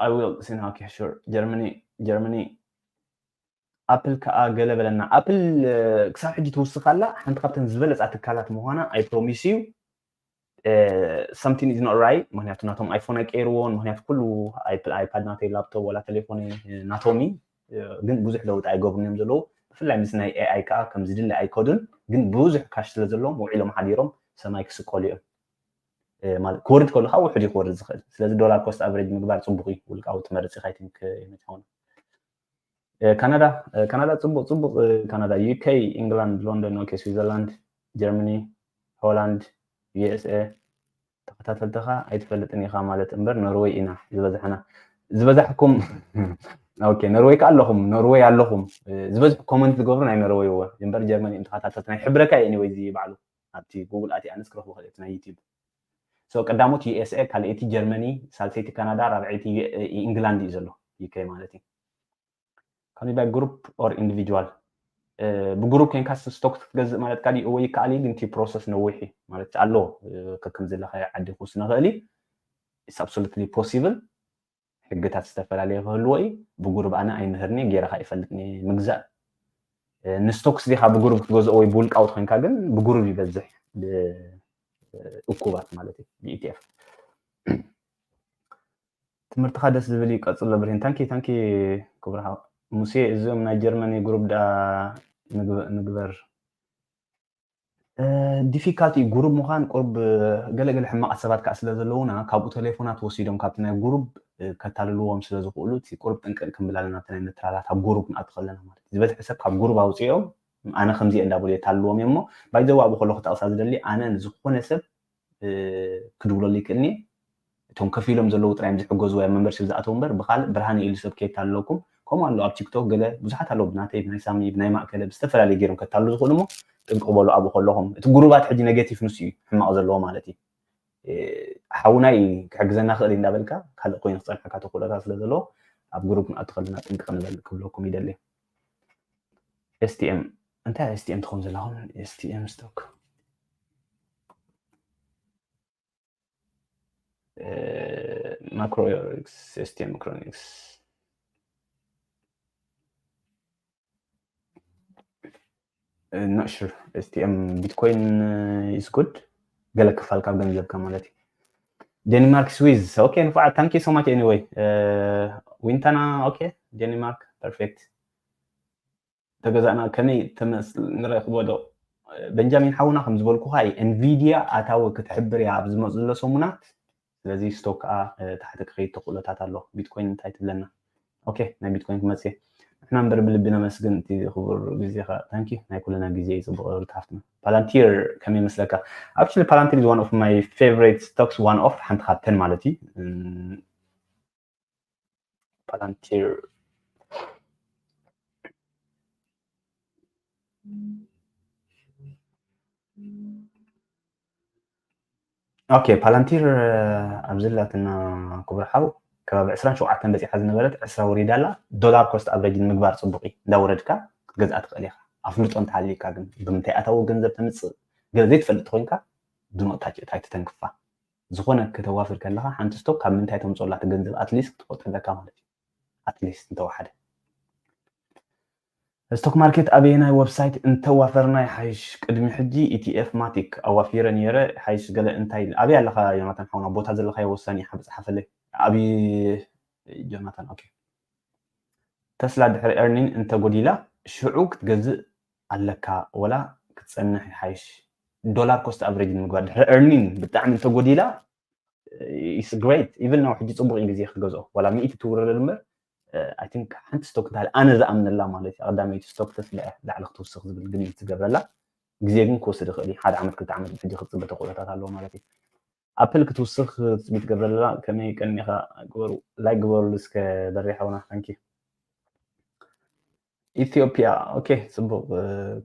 I will say, okay, sure። ጀርመኒ፣ ጀርመኒ። ኣፕል ከኣ ገለ በለና። ኣፕል ክሳብ ሕጂ ትውስኽ ኣላ። ሓንቲ ካብተን ዝበለጻ ትካላት ምዃና I promise you። Something is not right። ምክንያቱ ናቶም ኣይፎን ኣይቀይርዎን። ምክንያቱ ኩሉ ኣይፓድ ናተይ፣ ላፕቶፕ፣ ወላ ቴሌፎን ናቶም እዩ። ግን ብዙሕ ለውጢ ኣይገብሩን እዮም ዘለዉ። ብፍላይ ምስ ናይ ኤኣይ ከኣ ከም ዝድለ ኣይከዱን። ግን ብዙሕ ካሽ ስለ ዘለዎም ውዒሎም ሓዲሮም ሰማይ ክስቀሉ እዮም። ማለት ክወርድ ከሎ ከዓ ውሕድ እዩ ክወርድ ዝኽእል። ስለዚ ዶላር ኮስት ኣቨሬጅ ምግባር ጽቡቕ እዩ። ውልቃዊ ትመርጽ ኢኻ፣ I think፣ ይመቻውን። ካናዳ፣ ካናዳ ጽቡቕ፣ ጽቡቕ። ካናዳ፣ ዩኬ፣ ኢንግላንድ፣ ሎንደን፣ ኦኬ፣ ስዊዘርላንድ፣ ጀርመኒ፣ ሆላንድ፣ ዩኤስኤ። ተኸታተልትኻ ኣይትፈልጥን ኢኻ ማለት እምበር፣ ኖርወይ ኢና ዝበዛሕና። ዝበዛሕኩም፣ ኦኬ፣ ኖርወይ ከ ኣለኹም፣ ኖርወይ ኣለኹም። ዝበዝሕ ኮመንት ዝገብሩ ናይ ኖርወይ እወ እምበር፣ ጀርመኒ እዮም ተኸታተልቲ። ናይ ሕብረካ እዩ፣ ኤኒወይ፣ እዚ ባዕሉ ኣብቲ ጉግል ኣቲ ኣነስ ክረኽቦ ክእል እቲ ናይ ዩቲዩብ። So ቀዳሞት ዩኤስኤ፣ ካልኣይቲ ጀርመኒ፣ ሳልሰይቲ ካናዳ፣ ራብዐይቲ ዩ-፣ ኢንግላንድ እዩ ዘሎ፣ ዩኬ ማለት እዩ። Can you buy group or individual? ብግሩፕ ኮይንካ ስቶክ ክትገዝእ ማለት ካዲ እወ ይከኣል እዩ፣ ግን እቲ ፕሮሰስ ነዊሕ እዩ ማለት ኣሎ። ከከም ዘለኻዮ ዓዲ ክውስን ይኽእል እዩ። It's absolutely possible። ሕግታት ዝተፈላለየ ክህልዎ እዩ። ብጉሩብ ኣነ ኣይምህርኒ፣ ገይረ ከኣ ይፈልጥኒ። ምግዛእ፣ ንስቶክስ ዲኻ ብጉሩብ ክትገዝኦ ወይ ብውልቃዊ ኮይንካ ግን ብጉሩብ ይበዝሕ፣ ብእኩባት ማለት እዩ፣ ብኢቲኤፍ። ትምህርትኻ ደስ ዝብል እዩ፣ ቀጽሎ ብርሂን። ታንኪ፣ ታንኪ ክቡር ሓው ሙሴ። እዚኦም ናይ ጀርመኒ ግሩፕ ደኣ ንግበ-፣ ንግበር። ዲፊካልቲ ግሩፕ ምዃን ቁሩብ ገለገለ ሕማቓት ሰባት ከኣ ስለ ዘለዉና ካብኡ ቴሌፎናት ወሲዶም ካብቲ ናይ ግሩፕ ከታልልዎም ስለ ዝኽእሉ እቲ ቁሩብ ጥንቅቕ ክንብል ኣለና። ኣብቲ ናይ ምትላላት ኣብ ግሩፕ ንኣቱ ከለና ማለት እዩ። ዝበዝሐ ሰብ ካብ ግሩፕ ኣውፅኦም ኣነ ከምዚ እየ እንዳበሉ የታልልዎም እዮም። እሞ ባይዘዋ ኣብኡ ከለኹ ክጠቕሳ ዝደሊ ኣነ ንዝኾነ ሰብ ክድውለሉ ይክእልኒ። እቶም ከፊሎም ዘለዉ ጥራይ እዮም ዝሕገዝዎ እዮም፣ ሜምበርሺፕ ዝኣተው እምበር ብኻልእ ብርሃነ ኢሉ ሰብ ከየታልለኩም። ከምኡ ኣለዉ ኣብ ቲክቶክ ገለ ብዙሓት ኣለዉ፣ ብናተይ፣ ብናይ ሳሚ፣ ብናይ ማእከለ ብዝተፈላለየ ገይሮም ከታልሉ ዝኽእሉ። እሞ ጥንቅቕ በሉ ኣብኡ ከለኹም። እቲ ግሩባት ሕጂ ኔጌቲቭ ንሱ እዩ ሕማቕ ዘለዎ ማለት እዩ። ሓውናይ ክሕግዘና ክእል እንዳበልካ ካልእ ኮይኑ ክጸንሐካ ተኽእሎታት ስለ ዘለዎ ኣብ ግሩፕ ንኣቱ ከለና ጥንቅቕ ንበል ክብለኩም ይደሊ። ኤስቲኤም እንታይ ኤስቲኤም ትኸውን ዘለኹም? ኤስቲኤም ስቶክ ማክሮኒክስ፣ ኤስቲኤም ማክሮኒክስ። Not sure። ኤስቲኤም ቢትኮይን is good። ገለ ክፋል ካብ ገንዘብካ ማለት እዩ። ዴንማርክ፣ ስዊዝ። ኦኬ፣ ንፉዓት። Thank you so much anyway። ዊንታና፣ ኦኬ፣ ዴንማርክ፣ ፐርፌክት። ተገዛእና ከመይ ተመስል ንረክቦ ዶ? በንጃሚን ሓውና ከም ዝበልኩኻ እዩ፣ ኤንቪድያ ኣታዊ ክትሕብር እያ ኣብ ዝመፁ ዘሎ ሰሙናት። ስለዚ ስቶክ ከዓ ታሕቲ ክኸይድ ተኽእሎታት ኣሎ። ቢትኮይን እንታይ ትብለና? ኦኬ፣ ናይ ቢትኮይን ክመፅእ። ንሕና እምበር ብልቢ ነመስግን እቲ ክቡር ግዜኻ። ታንኪ ናይ ኩልና ግዜ እዩ። ፅቡቅ ርት ሃፍትና። ፓላንቲር ከመይ ይመስለካ? Actually Palantir is one of my favorite stocks, one of ሓንቲ ካብተን ማለት እዩ። Palantir ኦኬ፣ ፓላንቲር ኣብዚ ላትና ክቡር ሓው ከባቢ ዕስራን ሸውዓተን በፂሓ ዝነበረት ዕስራ ወሪዳ ኣላ። ዶላር ኮስት ኣቨሬጅ ንምግባር ፅቡቅ እዩ። እንዳወረድካ ክትገዝኣ ትኽእል ኢኻ። ኣፍልጦ እንተሃልዩካ ግን ብምንታይ ኣታዊ ገንዘብ ተምፅእ ገለ ዘይትፈልጥ ተኮይንካ ድኖ ታች እታ ኣይትተንክፋ። ዝኾነ ከተዋፍር ከለካ ሓንቲ ስቶክ ካብ ምንታይ ተምፅኦ ኣላ እቲ ገንዘብ ኣትሊስት ክትፈልጦ ኣለካ ማለት እዩ። ኣትሊስት እንተወሓደ ስቶክ ማርኬት ኣበየናይ ወብሳይት እንተዋፈርና ይሓይሽ? ቅድሚ ሕጂ ኢቲኤፍ ማቲክ ኣዋፊረ ነይረ፣ ይሓይሽ ገለ እንታይ ኢል-? ኣበይ ኣለኻ ዮናታን ሓውና? ቦታ ዘለኻዮ ወሳኒ ኢኻ፣ ብጽሓፈለይ። ኣብይ ጆናታን፣ ኦኬ። ተስላ ድሕሪ ኤርኒን እንተጎዲላ ሽዑ ክትገዝእ ኣለካ፣ ወላ ክትጸንሕ ይሓይሽ? ዶላር ኮስት ኣቨሬጅ ንምግባር ድሕሪ ኤርኒን ብጣዕሚ እንተጎዲላ is great። ኢቭን ናው ሕጂ ጽቡቕ እዩ ግዜ ክገዝኦ፣ ዋላ ሚእቲ ትውረድ እምበር። I think ሓንቲ ስቶክ እንተሃለ ኣነ ዝኣምነላ ማለት እዩ፣ ቀዳመይቲ ስቶክ ተስላ እያ ላዕሊ ክትውስኽ ዝብል ግምት ትገብረላ። ግዜ ግን ክወስድ ይኽእል እዩ፣ ሓደ ዓመት ክልተ ዓመት ሕጂ ክትጽበ ተኽእሎታት ኣለዎ ማለት እዩ። ኣፕል ክትውስኽ ትጽቢት ትገብረላ። ከመይ ቀኒኻ ግበሩ፣ ላይክ ግበሩሉ እስከ በሪ ሓውና። ታንኪ ኢትዮጵያ። ኦኬ፣ ጽቡቕ።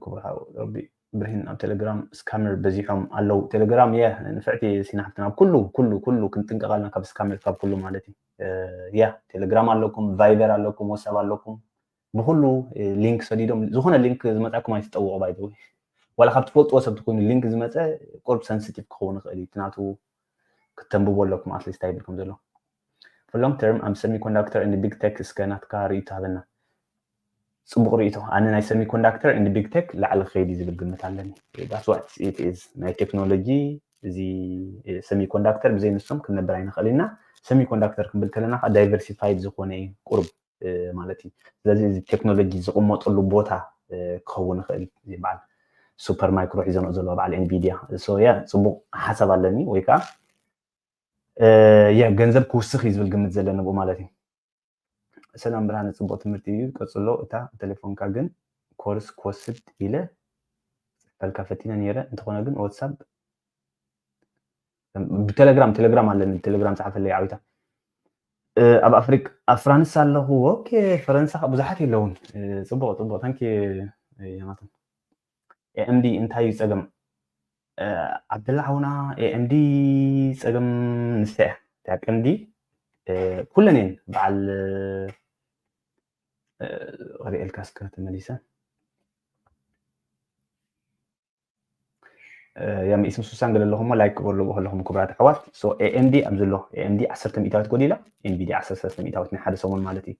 ክቡር ሓው ረቢ ብርሂን፣ ኣብ ቴሌግራም ስካመር በዚሖም ኣለዉ። ቴሌግራም የ ንፍዕቲ ሲና ሓፍትና፣ ኣብ ኩሉ ኩሉ ኩሉ ክንጥንቀቕ ኣለና ካብ ስካመር፣ ካብ ኩሉ ማለት እዩ። ያ ቴሌግራም ኣለኩም፣ ቫይበር ኣለኩም፣ ዋትሳፕ ኣለኩም፣ ብኩሉ ሊንክ ሰዲዶም። ዝኾነ ሊንክ ዝመጻኩም ኣይትጠውቑ ባይ ዘ ወይ፣ ዋላ ካብ ትፈልጥዎ ሰብ ተኮይኑ ሊንክ ዝመጸ ቁርብ ሰንሲቲቭ ክኸውን ይኽእል እዩ። እቲ ናቱ ክተንብቦ ኣለኩም ኣትሊስት ኣይብል ከም ዘሎ። For long term ኣብ semiconductor and big tech እስከ ናትካ ርእይቶ ሃበና። ጽቡቕ ርእይቶ። ኣነ ናይ semiconductor and big tech ላዕሊ ክኸይድ እዩ ዝብል ግምት ኣለኒ። That's what it is። ናይ ቴክኖሎጂ እዚ semiconductor ብዘይ ንሶም ክንነብር ኣይንኽእል ኢና። Semiconductor ክንብል ከለና ከዓ ዳይቨርሲፋይድ ዝኾነ እዩ ቁሩብ ማለት እዩ። ስለዚ እዚ ቴክኖሎጂ ዝቕመጠሉ ቦታ ክኸውን ይኽእል እዩ። በዓል ሱፐር ማይክሮ ሒዞ ንኦ ዘለዎ በዓል ኤንቪድያ። So yeah፣ ጽቡቕ ሓሳብ ኣለኒ ወይ ከዓ የ ገንዘብ ክውስኽ እዩ ዝብል ግምት ዘለኒ ብኡ ማለት እዩ። ሰላም ብርሃነ፣ ጽቡቕ ትምህርቲ እዩ፣ ቀጽሎ። እታ ቴሌፎንካ ግን ኮርስ ክወስድ ኢለ ጽሕፈልካ ፈቲነ ነይረ፣ እንተኾነ ግን ዋትሳፕ ብቴሌግራም፣ ቴሌግራም ኣለኒ፣ ብቴሌግራም ጸሓፈለይ ዓዊታ። ኣብ ኣፍሪቃ፣ ኣብ ፍራንስ ኣለኹ። ኦኬ፣ ፈረንሳ ብዙሓት የለውን። ጽቡቕ፣ ጽቡቕ። ታንኪ ዮናታን። ኤኤምዲ እንታይ እዩ ጸገም? ዓብደላ ሓውና፣ ኤኤምዲ ጸገም ንሳ እያ እታ ቀንዲ። ኩለን እየን በዓል ክሪኤልካ እስከ ተመሊሰ። ያ ሚእቲ ስሳን ገለ ኣለኹሞ ላይክ ክበሉ ከለኹም ክቡራት ኣሕዋት። So ኤኤምዲ ኣብዚ ኣሎ። ኤኤምዲ ዓሰርተ ሚእታዊት ጎዲላ፣ ኤንቪዲ ዓሰርተ ሰለስተ ሚእታዊት ናይ ሓደ ሰሙን ማለት እዩ።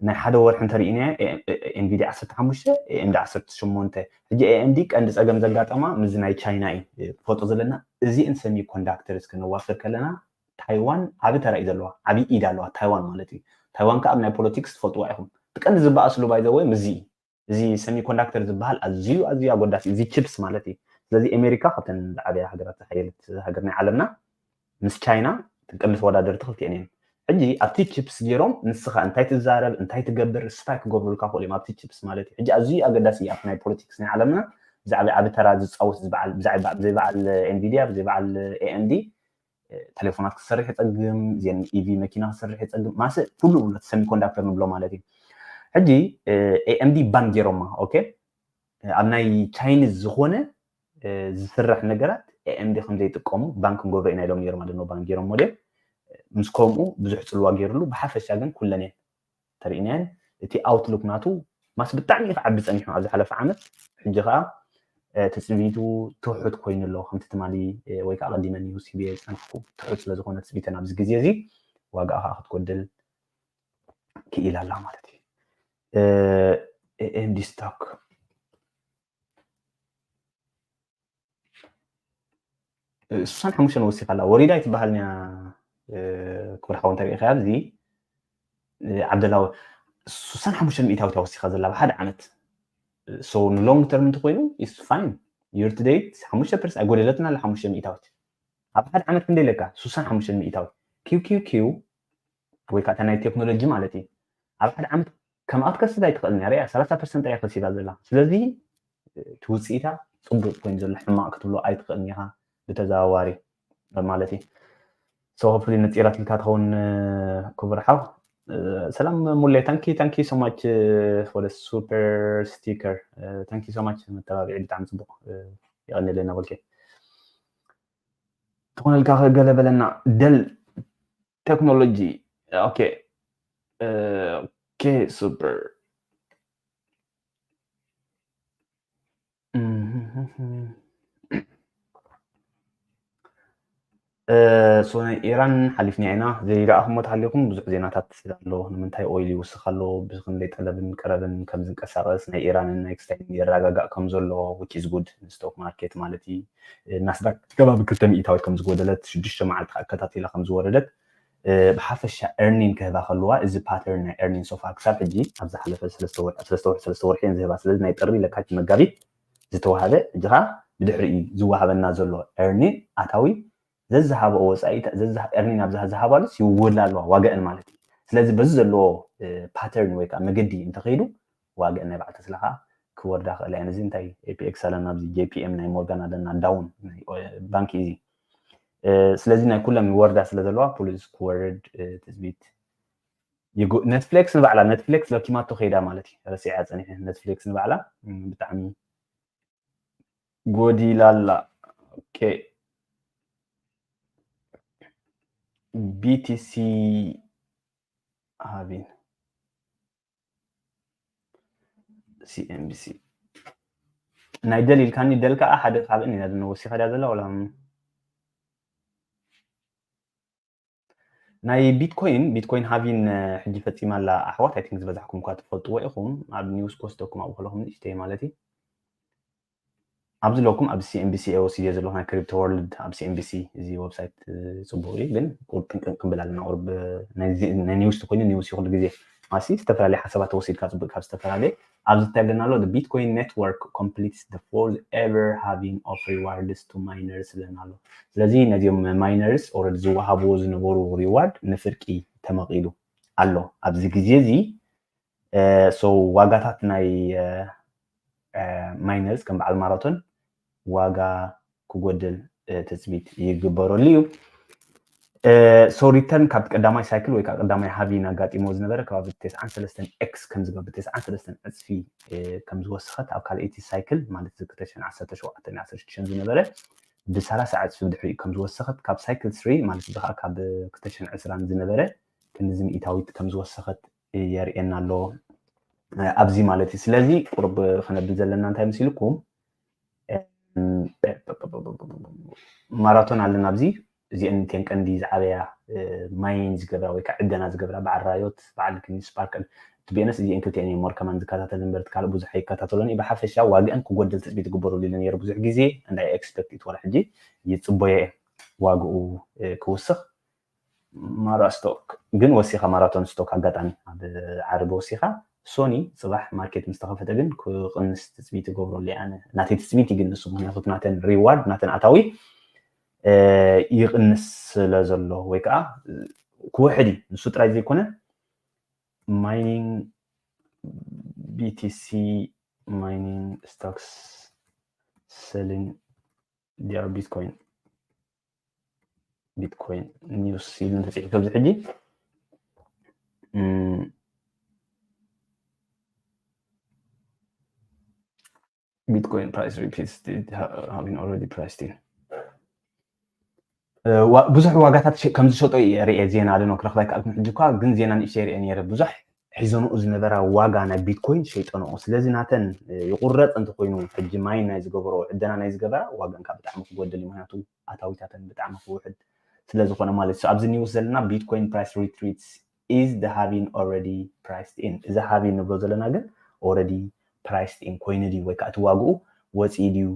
ናይ ሓደ ወርሒ እንተሪኢናዮ፣ ኤንቪዲ ዓሰርተ ሓሙሽተ፣ ኤኤምዲ ዓሰርተ ሸሞንተ። ሕጂ ኤኤምዲ ቀንዲ ጸገም ዘጋጠማ ምስዚ ናይ ቻይና እዩ። ትፈልጦ ዘለና እዚእን ሰሚ ኮንዳክተርስ ክነዋፍር ከለና ታይዋን ዓቢ ተራ እዩ ዘለዋ፣ ዓቢ ኢድ ኣለዋ ታይዋን ማለት እዩ። ታይዋን ከኣ ኣብ ናይ ፖለቲክስ ትፈልጥዋ ኢኹም። እቲ ቀንዲ ዝበኣስሉ ባይ ዘ ወይ ምስዚ እዩ። እዚ ሰሚኮንዳክተር ዝበሃል ኣዝዩ ኣዝዩ ኣጎዳሲ፣ እዚ ቺፕስ ማለት እዩ። ስለዚ ኣሜሪካ ካብተን ዝዓበያ ሃገራት ዝሓየለት ሃገር ናይ ዓለምና ምስ ቻይና ቀንዲ ተወዳደርቲ ክልቲኤን እየን። ሕጂ ኣብቲ ቺፕስ ገይሮም ንስኻ እንታይ ትዛረብ እንታይ ትገብር ስፓይ ክገብሩልካ ክእሉ እዮም ኣብቲ ቺፕስ ማለት እዩ። ሕጂ ኣዝዩ ኣገዳሲ እዩ ኣብቲ ናይ ፖለቲክስ ናይ ዓለምና ብዛዕባ ዓቢ ተራ ዝፃወት ዝበዓል ብዛዕባ ብዘይ በዓል ኤንቪድያ ብዘይ በዓል ኤኤምዲ ቴሌፎናት ክሰርሕ ይፀግም፣ ዜን ኢቪ መኪና ክሰርሕ ይፀግም፣ ማሰ ኩሉ ንብረት ሰሚኮንዳክተር ንብሎ ማለት እዩ። ሕጂ ኤኤምዲ ባን ገይሮማ ኦኬ፣ ኣብ ናይ ቻይኒዝ ዝኾነ ዝስራሕ ነገራት ኤኤምዲ ከም ዘይጥቀሙ ባን ክንገብሮ ኢና ኢሎም ነይሮም ኣለዎ ባን ገይሮም ሞዴል ምስ ከምኡ ብዙሕ ፅልዋ ገይርሉ ብሓፈሻ ግን ኩለን እየን ተሪእናየን። እቲ ኣውትሉክ ናቱ ማስ ብጣዕሚ እዩ ክዓቢ ፀኒሑ ኣብ ዝሓለፈ ዓመት። ሕጂ ከዓ ትፅቢቱ ትሑት ኮይኑ ኣሎ ከምቲ ትማሊ ወይ ከዓ ቀዲመ ኒውስ ሂበ ዝፀናሕኩ ትሑት ስለዝኮነ ትፅቢተን ኣብዚ ግዜ እዚ ዋጋኣ ከዓ ክትጎድል ክኢላ ኣላ ማለት እዩ። ኤኤምዲ ስቶክ ስሳን ሓሙሽተን ወሲኻ ኣላ ወሪዳ ኣይትበሃል ኒያ። ክብር ሓው እንተሪኢኻ ኣብዚ ዓብደላ ስሳን ሓሙሽተን ሚእታዊት ወሲኻ ዘላ ብሓደ ዓመት So ን long term እንተኮይኑ is fine። Year to date ሓሙሽተ ፐርሰንት ኣይጎደለትን ኣለ ሓሙሽተ ሚእታዊት። ኣብ ሓደ ዓመት ክንደይ ኣለካ? ስሳን ሓሙሽተ ሚእታዊት። Q Q Q ወይ ከዓ ናይ ቴክኖሎጂ ማለት እዩ። ኣብ ሓደ ዓመት ከምኣ ክትከስብ ኣይትኽእልን እያ። ሪኣ ሰላሳ ፐርሰንት እያ ከሲባ ዘላ። ስለዚ እቲ ውፅኢታ ፅቡቅ ኮይኑ ዘሎ ሕማቅ ክትብሎ ኣይትኽእልን ኢኻ ብተዘዋዋሪ ማለት እዩ። So hopefully ነፂራትልካ ትኸውን ክቡር ሓው። ሰላም ሙሌ፣ thank you thank you so much for the super sticker. Thank you so much መተባብዒ ብጣዕሚ ፅቡቅ። የቐንየለይ እናበልከ ትኾነልካ ገለ በለና። ደል ቴክኖሎጂ። Okay okay super So ናይ ኢራን ሓሊፍና ኢና። ዘይረኣኹሞ ተሃሊኹም ብዙሕ ዜናታት ኣሎ። ንምንታይ ኦይል ይውስኽ ኣሎ፣ ብክንደይ ጠለብን ቀረብን ከም ዝንቀሳቐስ፣ ናይ ኢራንን ናይ ክስታይን ይረጋጋእ ከም ዘሎ፣ which is good ንስቶክ ማርኬት ማለት እዩ። ናስዳክ ከባቢ ክልተ ሚእታዊት ከም ዝጎደለት፣ ሽዱሽተ መዓልቲ ኣከታቲላ ከም ዝወረደት፣ ብሓፈሻ earning ክህባ ከለዋ፣ እዚ pattern ናይ earning so far ክሳብ ሕጂ ኣብ ዝሓለፈ ሰለስተ ወርሒ ሰለስተ ወርሒ ሰለስተ ወርሒ እየን ዝህባ። ስለዚ ናይ ጥሪ፣ ለካቲት፣ መጋቢት ዝተዋሃበ፣ ሕጂ ከዓ ብድሕሪኡ ዝወሃበና ዘሎ earning ኣታዊ ዘዝሃበኦ ወፃኢ earning ኣብ ዝሃባሉስ ይውላ ኣለዋ ዋጋእን ማለት እዩ። ስለዚ በዚ ዘለዎ pattern ወይ ከዓ መገዲ እንተኸይዱ ዋጋእን ናይ በዓል ተስላ ከዓ ክወርዳ ክእላ እየን። እዚ እንታይ APX ኣለና፣ ኣብዚ JPM ናይ ሞርጋን ኣለና፣ down ባንክ እዩ። ስለዚ ናይ ኩሎም ይወርዳ ስለ ዘለዋ ፖሊስ ክወርድ ትፅቢት ይጉ-፣ ኔትፍሊክስ ንባዕላ፣ ኔትፍሊክስ ለኪማቶ ከይዳ ማለት እዩ። ረሲዓ ፀኒሐ ኔትፍሊክስ ንባዕላ ብጣዕሚ ጎዲላላ። Okay BTC ሃቪን CNBC ናይ ደል ኢልካኒ፣ ደል ከዓ ሓደ ካብእን ኢና ወሲኻ ድያ ዘላ ወላ ናይ ቢትኮይን፣ ቢትኮይን ሃቪን ሕጂ ፈፂማ ኣላ ኣሕዋት። I think ዝበዛሕኩም እኳ ትፈልጥዎ ኢኹም። ኣብ ኒውስ ክወስደኩም ኣብኡ ከለኹም ንእሽተይ ማለት እዩ። ኣብዚ ለኩም ኣብ CNBC ወሲደ ዘለኹ ናይ ክሪፕቶ ወርልድ ኣብ CNBC። እዚ ዌብሳይት ፅቡቅ እዩ ግን ጥንቅቅ ክንብል ኣለና። ቁርብ ናይ ኒውስ ተኮይኑ ኒውስ እዩ ኩሉ ግዜ ማሲ ዝተፈላለየ ሓሳባት ተወሲድካ ፅቡቅ ካብ ዝተፈላለየ ኣብዚ እንታይ ኣለና ኣሎ Bitcoin network completes the fourth ever halving of rewards to miners ኣለና ኣሎ። ስለዚ ነዚኦም miners already ዝወሃብዎ ዝነበሩ reward ንፍርቂ ተመቒሉ ኣሎ ኣብዚ ግዜ እዚ። So ዋጋታት ናይ miners ከም በዓል ማራቶን ዋጋ ክጎድል ትፅቢት ይግበረሉ እዩ። So return ካብቲ ቀዳማይ ሳይክል ወይ ከዓ ቀዳማይ ሃቪን ኣጋጢሞ ዝነበረ ከባቢ ተስዓን ሰለስተን x ከም ዝገብር፣ ተስዓን ሰለስተን ዕፅፊ ከም ዝወሰኸት ኣብ ካልኣይቲ ሳይክል ማለት እዚ ክልተ ሽሕን ዓሰርተ ሸውዓተን ዓሰርተ ሽዱሽተን ዝነበረ ብሰላሳ ዕፅፊ ብድሕሪኡ ከም ዝወሰኸት ካብ ሳይክል ስሪ ማለት እዚ ከዓ ካብ ክልተ ሽሕን ዕስራን ዝነበረ ክንድዚ ሚእታዊት ከም ዝወሰኸት የርእየና ኣሎ ኣብዚ ማለት እዩ። ስለዚ ቁርብ ክነብል ዘለና እንታይ መሲልኩም ማራቶን ኣለና ኣብዚ። እዚአን እተን ቀንዲ ዝዓበያ ማይን ዝገብራ ወይ ከዓ ዕደና ዝገብራ በዓል ራዮት በዓል ክኒ ስፓርከል ቱ ቢኤንስ እዚአን ክልቲአን እዮም ወርከማን ዝከታተል እምበር ካልእ ብዙሕ ኣይከታተሎን እዩ። ብሓፈሻ ዋግአን ክጎደል ትፅቢት ይግበረሉ ኢለ ነይረ ብዙሕ ግዜ and I expect it ወላ ሕጂ ይፅበዮ እየ ዋግኡ ክውስኽ። ማራ ስቶክ ግን ወሲኻ ማራቶን ስቶክ ኣጋጣሚ ኣብ ዓርቢ ወሲኻ ሶኒ ፅባሕ ማርኬት ምስ ተኸፈተ ግን ክቕንስ ትፅቢት ይገብረሉ እየ ኣነ ናተይ ትፅቢት እዩ ግን ንሱ ምክንያቱ ናተን reward ናተን ኣታዊ ይቕንስ ስለ ዘሎ ወይ ከዓ ክውሕድ እዩ ንሱ ጥራይ ዘይኮነ mining BTC mining stocks selling their Bitcoin Bitcoin news ኢሉ እንተፅሒፉ ኣብዚ ሕጂ Bitcoin price repeats having already priced in ብዙሕ ዋጋታት ከም ዝሸጦ ርኤ ዜና ኣለ ክረክባ ይከኣልኩም ሕጂ እኳ ግን ዜና ንእሽተይ ርኤ ነረ ብዙሕ ሒዘንኡ ዝነበራ ዋጋ ናይ ቢትኮይን ሸይጠንኦ ስለዚ ናተን ይቁረፅ እንተኮይኑ ሕጂ ማይን ናይ ዝገበሮ ዕደና ናይ ዝገበራ ዋጋን ካብ ብጣዕሚ ክጎደል እዩ ምክንያቱ ኣታዊታተን ብጣዕሚ ክውሕድ ስለዝኮነ ማለት እዩ ኣብዚ ኒውስ ዘለና Bitcoin price retreats is the halving already priced in እዚ halving ንብሎ ዘለና ግን already priced in ኮይኑ ድዩ ወይ ከዓ እቲ ዋግኡ ወፂኡ ድዩ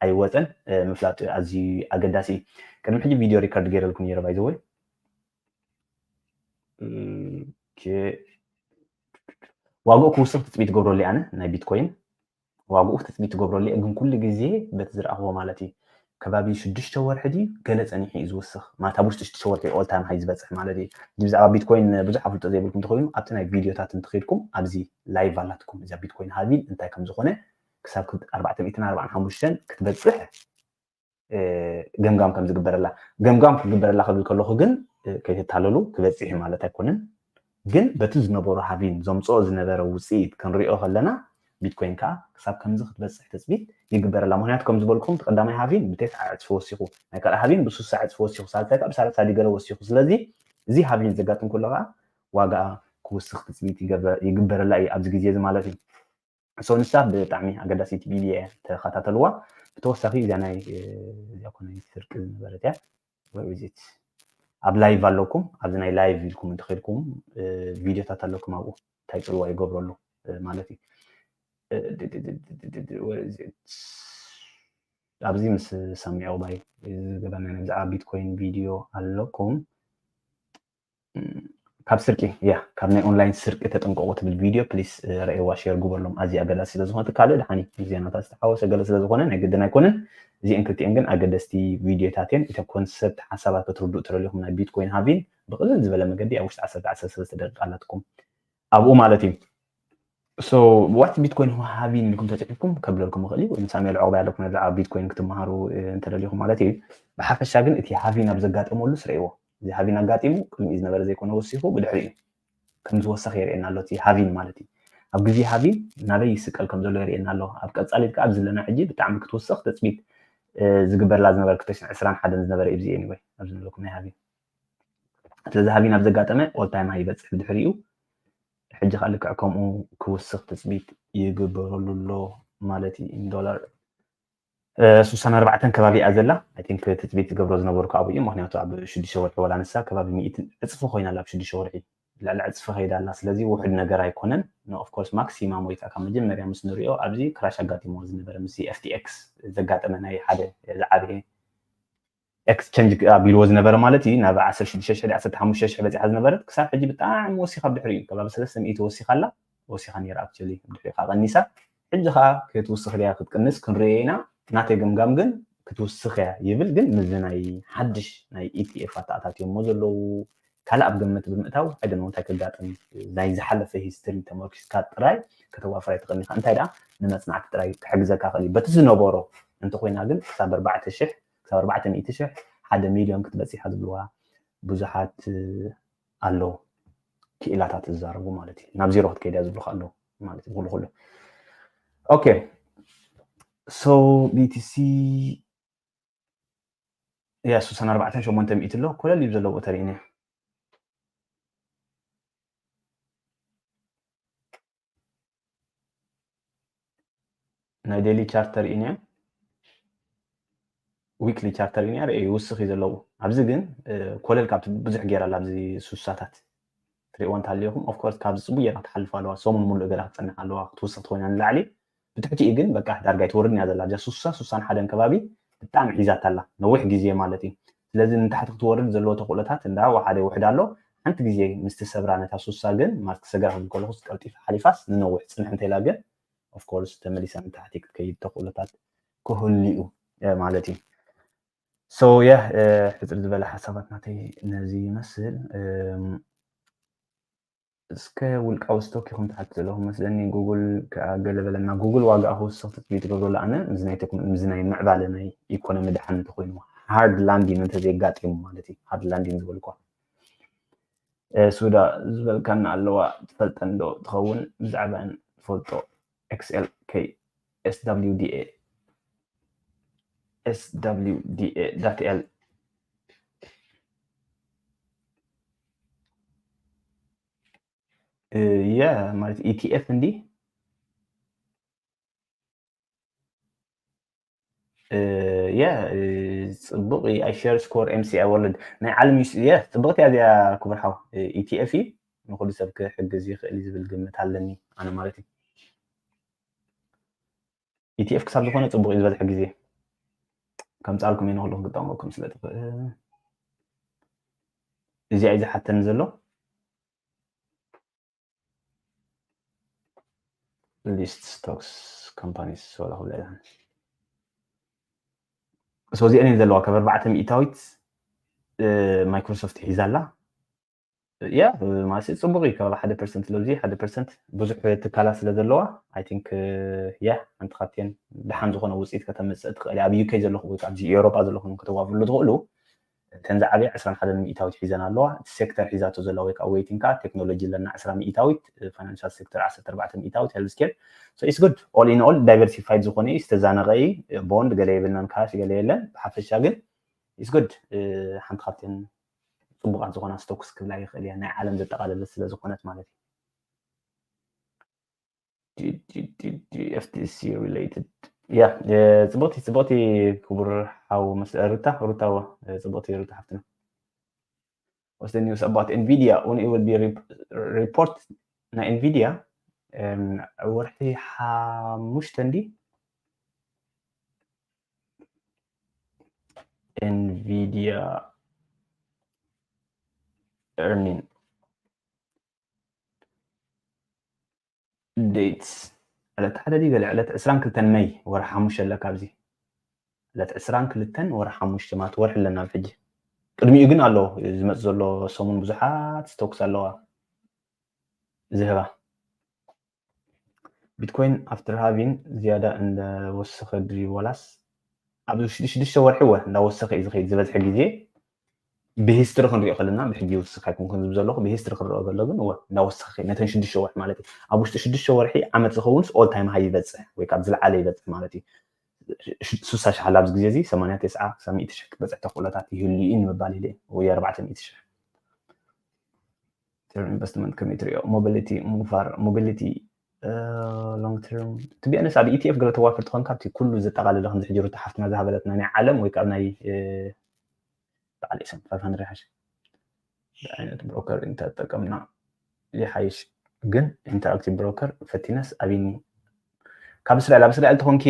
ኣይወፀን ምፍላጥ ኣዝዩ ኣገዳሲ እዩ ቅድሚ ሕጂ ቪድዮ ሪከርድ ገይረልኩም ነረ ባይዘወይ ዋግኡ ክውስኽ ትፅቢት ገብረሉ ኣነ ናይ ቢትኮይን ዋግኡ ክትፅቢት ትገብረሉ እየ፣ ግን ኩሉ ግዜ በቲ ዝረኣኽዎ ማለት እዩ። ከባቢ ሽዱሽተ ወርሒ ድዩ ገለ ፀኒሑ እዩ ዝውስኽ፣ ማለት ኣብ ውሽጢ ሽዱሽተ ወርሒ all time high ዝበፅሕ ማለት እዩ። እዚ ብዛዕባ ቢትኮይን ብዙሕ ኣፍልጦ ዘይብልኩም እንተኾይኑ ኣብቲ ናይ ቪዲዮታት እንተኸይድኩም ኣብዚ ላይቭ ኣላትኩም፣ እዛ ቢትኮይን ሃቪን እንታይ ከም ዝኾነ ክሳብ ክብ-፣ ኣርባዕተ ሚእትን ኣርባዓን ሓሙሽተን ክትበፅሕ ገምጋም ከም ዝግበረላ። ገምጋም ክግበረላ ክብል ከለኹ ግን ከይትታለሉ፣ ክበፅሕ ማለት ኣይኮነን። ግን በቲ ዝነበሩ ሃቪን ዘምፅኦ ዝነበረ ውፅኢት ክንሪኦ ከለና ቢትኮይን ከዓ ክሳብ ከምዚ ክትበፅሕ ትፅቢት ይግበረላ። ምክንያቱ ከም ዝበልኩም እቲ ቀዳማይ ሃቪን ብተስዓ ዕፅፊ ወሲኹ፣ ናይ ካልእ ሃቪን ብሱሳ ዕፅፊ ወሲኹ፣ ሳልሳይ ከዓ ብሳልሳ ዲገረ ወሲኹ። ስለዚ እዚ ሃቪን ዘጋጥም ከሎ ከዓ ዋጋኣ ክውስኽ ትፅቢት ይገበ-፣ ይግበረላ እዩ ኣብዚ ግዜ እዚ ማለት እዩ። So ንሳ ብጣዕሚ ኣገዳሲት ቪድዮ እያ፣ ተኸታተልዋ። ብተወሳኺ እዚኣ ናይ፣ እ፣ እዚኣ ኮነ ስርቂ ዝነበረት እያ። Where is it? ኣብ ላይቭ ኣለኩም፣ ኣብዚ ናይ ላይቭ ኢልኩም እንተኸድኩም፣ እ፣ ቪድዮታት ኣለኩም ኣብኡ እንታይ ፅልዋ ይገብረሉ፣ እ፣ ማለት እዩ። እ፣ ድ-፣ ድ-፣ ድ-፣ ድ-፣ ድ-፣ where is it? ኣብዚ ምስ ሰሚዖ ባይ ዝገበና ናይ ብዛዕባ ቢትኮይን ቪድዮ ኣለኩም። ካብ ስርቂ፣ ያ፣ ካብ ናይ ኦንላይን ስርቂ ተጠንቀቑ ትብል ቪድዮ ፕሊስ፣ እ፣ ረእይዋ፣ ሼር ግበርሎም። ኣዝያ ኣገዳሲ ስለ ዝኾነት፣ ካልእ ድሓኒ ዜናታት ዝተሓወሰ ገለ ስለ ዝኾነ ናይ ግድን ኣይኮነን። እዚአን ክልቲአን ግን ኣገደስቲ ቪድዮታት እየን። እቲ ኮንሰፕት ሓሳባት ክትርድኡ ትደልዩኹም ናይ ቢትኮይን ሃቪን ብቕልል ዝበለ መገዲ ኣብ ውሽጢ ዓሰርተ ዓሰርተ ሰለስተ ደቂቃ ኣላትኩም ኣብኡ ማለት እዩ። So what ቢትኮይን ሃቪን ኢልኩም ተፅሒፍኩም ከብለልኩም ይኽእል እዩ። ወይ ሳሙኤል ዑቕባይ ኣለኩም ነዚ ኣብ ቢትኮይን ክትመሃሩ፣ እ፣ እንተደሊኹም ማለት እዩ። ብሓፈሻ ግን እቲ ሃቪን ኣብ ዘጋጠመሉ ስረይዎ። እዚ ሃቪን ኣጋጢሙ ቅድሚ ዝነበረ ዘይኮነ ወሲኹ ብድሕሪ እዩ ከም ዝወሰኽ የርእየና ኣሎ። እቲ ሃቪን ማለት እዩ። ኣብ ግዜ ሃቪን ናበይ ይስቀል ከም ዘሎ የርእየና ኣሎ። ኣብ ቀፃሊት ከዓ ኣብዚ ዘለና ሕጂ ብጣዕሚ ክትውስኽ ትፅቢት፣ እ፣ ዝግበርላ ዝነበረ ክልተ ሽሕን ዕስራን ሓደን ዝነበረ እዩ። እዚ anyway ኣብዚ ዘለኩም ናይ ሃቪን። ስለዚ ሃቪን ኣብ ዘጋጠመ all time high ይበፅሕ ብድሕሪኡ። ሕጂ ከዓ ልክዕ ከምኡ ክውስኽ ትፅቢት ይግበረሉ ኣሎ ማለት እዩ። ኢን ዶላር፣ እ፣ ሱሳን ኣርባዕተን ከባቢ እያ ዘላ። I think ትፅቢት ዝገብሮ ዝነበርኩ ኣብኡ እዩ። ምክንያቱ ኣብ ሽዱሽተ ወርሒ ወላ ንሳ ከባቢ ሚእቲ ዕፅፊ ኮይና ኣላ። ኣብ ሽዱሽተ ወርሒ ልዕሊ ዕፅፊ ከይዳ ኣላ። ስለዚ ውሑድ ነገር ኣይኮነን። ን-፣ of course ማክሲማም ወይ ከዓ ካብ መጀመርያ ምስ ንሪኦ ኣብዚ ክራሽ ኣጋጢሞ ዝነበረ ምስ ኤፍ ቲ ኤክስ ዘጋጠመ ናይ ሓደ ዝዓበየ ኤክስቸንጅ ኣቢልዎ ዝነበረ ማለት እዩ። ናብ ዓሰርተ ሽዱሽተ ሽሕ ዓሰርተ ሓሙሽተ ሽሕ በፂሓ ዝነበረት ክሳብ ሕጂ ብጣዕሚ ወሲኻ ብድሕሪኡ ከባቢ ሰለስተ ሚእቲ ወሲኻ ኣላ። ወሲኻ ነይራ actually፣ ብድሕሪኡ ከዓ ቀኒሳ። ሕጂ ከዓ ክትውስኽ ድያ ክትቅንስ ክንርእዮ ኢና። ናተይ ገምጋም ግን ክትውስኽ እያ ይብል፣ ግን ምስዚ ናይ ሓድሽ ናይ ኢቲኤፍ ኣተኣታትዮሞ ዘለዉ ካልእ ኣብ ግምት ብምእታው፣ I don't know እንታይ ከጋጥም፣ ናይ ዝሓለፈ ሂስትሪ ተመርኪስካ ጥራይ ከተዋፍር ኣይትኽእልን ኢኻ። እንታይ ደኣ ንመጽናዕቲ ጥራይ ክሕግዘካ ይኽእል እዩ። በቲ ዝነበሮ እንተኾይና ግን ክሳብ ኣርባዕተ ሽሕ፣ ክሳብ ኣርባዕተ ሚእቲ ሽሕ፣ ሓደ ሚልዮን ክትበጽሕ እያ ዝብልዋ ብዙሓት ኣለዉ። ክኢላታት ዝዛረቡ ማለት እዩ። ናብ ዜሮ ክትከይድ እያ ዝብሉኻ ኣለዉ ማለት እዩ። ኩሉ ኩሉ። ኦኬ። So ቢቲሲ ያ ሱሳን ኣርባዕተን ሸሞንተ ሚእቲ ኣሎ። ኮለል እዩ ዘለዎ ተሪእኒ። ናይ ዴይሊ ቻርት ተሪእኒ፣ ዊክሊ ቻርት ተሪእኒ፣ ርእ ይውስኽ እዩ ዘለዎ። ኣብዚ ግን፣ እ፣ ኮለል ካብቲ ብዙሕ ጌራ ኣላ ኣብዚ ሱሳታት። ትሪእዋ እንተሃሊኹም፣ of course፣ ካብዚ ጽቡቅ ጌራ ክትሓልፍ ኣለዋ። ሰሙን ሙሉእ ገላ ክትጸንሕ ኣለዋ። ክትውስኽ ተኾይና ንላዕሊ። ብትሕቲኡ ግን በቃ ዳርጋ ኣይትወርድን እያ ዘላ። ኣብዛ ሱሳ፣ ሱሳን ሓደን ከባቢ ብጣዕሚ ሒዛታ ኣላ። ነዊሕ ግዜ ማለት እዩ። ስለዚ ንታሕቲ ክትወርድ ዘለዎ ተኽእሎታት እንዳ ወሓደ ይውሕድ ኣሎ። ሓንቲ ግዜ ምስ ትሰብራ ነታ ሱሳ ግን፣ ማለት ክሰግራ ክብል ከለኹ ቀልጢፋ ሓሊፋስ ንነዊሕ ጽንሕ እንተኢላ ግን፣ of course፣ ተመሊሳ ንታሕቲ ክትከይድ ተኽእሎታት ክህሉ እዩ፣ እ፣ ማለት እዩ። So፣ የ፣ እ፣ ሕጽር ዝበለ ሓሳባት ናተይ ነዚ ይመስል። እም፣ እስከ ውልቃዊ ስቶክ ኢኹም ትሓቱ ዘለኹም መስለኒ። ጉግል ከኣ ገለ በለና። ጉግል ዋጋ ክውስኽ ትጽቢት ትገብሩ ኣለ። ኣነ ምስዚ ናይ ቴክኖ-፣ ምስዚ ናይ ምዕባለ ናይ ኢኮኖሚ ደሓን እንተኾይኑ፣ ሃርድ ላንዲን እንተዘየጋጢሙ ማለት እዩ። ሃርድ ላንዲን ዝበልኳ። እ፣ ሱዳ ዝበልካና ኣለዋ፣ ትፈልጠን ዶ ትኸውን? ብዛዕባን ትፈልጦ? ኤክስኤልኬ፣ ኤስደብሊውዲኤ፣ ኤስደብሊውዲኤ ዳት ኤል። እ፣ ያ፣ ማለት ኢቲኤፍ እንዲ? እ፣ ያ፣ እ፣ ጽቡቕ እዩ። ኣይ ሸር ስኮር ኤምሲኣይ ወርልድ ናይ ዓለም ዩስ-፣ ያ፣ ጽብቕቲ እያ እዚኣ ክቡር ሓው። እ፣ ኢቲኤፍ እዩ። ንኹሉ ሰብ ክሕግዝ ይኽእል እዩ ዝብል ግምት ኣለኒ ኣነ ማለት እዩ። ኢቲኤፍ ክሳብ ዝኾነ ጽቡቕ እዩ ዝበዝሐ ግዜ። ከምጻልኩም እየ ንኹልኹም ክጠቕመኩም ስለ ትኽእል። እዚኣ እዩ ዝሓተኒ ዘሎ። ሊስት ስቶክስ companies ወላ ክብላ እየ። So እዚአን እየን ዘለዋ ካብ ኣርባዕተ ሚእታዊት ማይክሮሶፍት ሒዛ ኣላ። ያ ማለት ጽቡቕ እዩ። ካብ ሓደ ፐርሰንት ለብዚ ሓደ ፐርሰንት ብዙሕ ትካላት ስለ ዘለዋ I think ያ ሓንቲ ካብተን ደሓን ዝኾነ ውፅኢት ከተምፅእ ትኽእል እያ። ኣብ ዩኬ ዘለኹም ወይ ከዓ ኣብዚ ኤውሮጳ ዘለኹም ከተዋፍርሉ ትኽእሉ። እተን ዝዓበያ ዕስራን ሓደን ሚእታዊት ሒዘን ኣለዋ። እቲ ሴክተር ሒዛቶ ዘላ ወይ ከዓ ዌይቲንግ ከዓ ቴክኖሎጂ ኣለና ዕስራ ሚእታዊት፣ ፋይናንሻል ሴክተር ዓሰርተ ኣርባዕተ ሚእታዊት፣ ሄልዝ ኬር። So it's good all in all diversified ዝኾነ እዩ፣ ዝተዛነቐ እዩ። ቦንድ ገለ የብልናን፣ ካሽ ገለ የለን። ብሓፈሻ ግን it's good ሓንቲ ካብተን ፅቡቃት ዝኾና ስቶክስ ክብላ ይኽእል እያ፣ ናይ ዓለም ዘጠቓለለት ስለ ዝኾነት ማለት እዩ። F T C related ያ ጽቡቅቲ ጽቡቅቲ ክቡር ሓው መስ ሩታ ሩታ ጽቡቅቲ ሩታ ሓፍትና። What's the news about Nvidia when it will be report ናይ Nvidia ወርሒ ሓሙሽተ እንዲ Nvidia earning dates ዕለት ሓደ ድዩ ገለ ዕለት ዕስራን ክልተን መይ ወርሒ ሓሙሽተ ኣለካ ኣብዚ ዕለት ዕስራን ክልተን ወርሒ ሓሙሽተ ማለት ወርሒ ኣለና ኣብ ሕጂ። ቅድሚኡ ግን ኣሎ ዝመጽእ ዘሎ ሰሙን ብዙሓት ስቶክስ ኣለዋ ዝህባ። ቢትኮይን after halving ዝያዳ እንዳወሰኸ ድዩ ዋላስ ኣብ ሽዱሽተ ወርሒ ወ እንዳወሰኸ እዩ ዝኸይድ ዝበዝሐ ግዜ ብሂስትሪ ክንሪኦ ከለና ብሕጂ ይውስኽ ኣይኮንኩን ዝብ ዘለኹ ብሂስትሪ ክንሪኦ ከሎ ግን እወ እንዳወሰኸ ነተን ሽዱሽተ ወርሒ ማለት እዩ ኣብ ውሽጢ ሽዱሽተ ወርሒ ዓመት ዝኸውን all time high ይበፅሕ ወይ ካብ ዝለዓለ ይበፅሕ ማለት እዩ ስሳ ሻሓል ኣብዚ ግዜ እዚ ሰማንያ ተስዓ ክሳብ ሚእቲ ሽሕ ክበፅሕ ተኽእሎታት ይህሉ እዩ ንምባል ኢለ ወይ ኣርባዕተ ሚእቲ ሽሕ term investment ከመይ ትሪኦ mobility ሙፋር mobility long term ትቢኣነስ ኣብ ኢቲኤፍ ገለ ተዋፍር ትኾንካ እቲ ኩሉ ዘጠቃለለ ከምዚ ሕጂ ሩታ ሓፍትና ዝሃበለትና ናይ ዓለም ወይ ካብ ናይ በዓል ኢሰም ፋይቭ ሃንድረድ ሓሽ ዓይነት ብሮከር እንተጠቀምና ይሓይሽ ግን ኢንተራክቲቭ ብሮከር ፈቲነስ ኣቢኒ ካብ እስራኤል ኣብ እስራኤል ተኾንኪ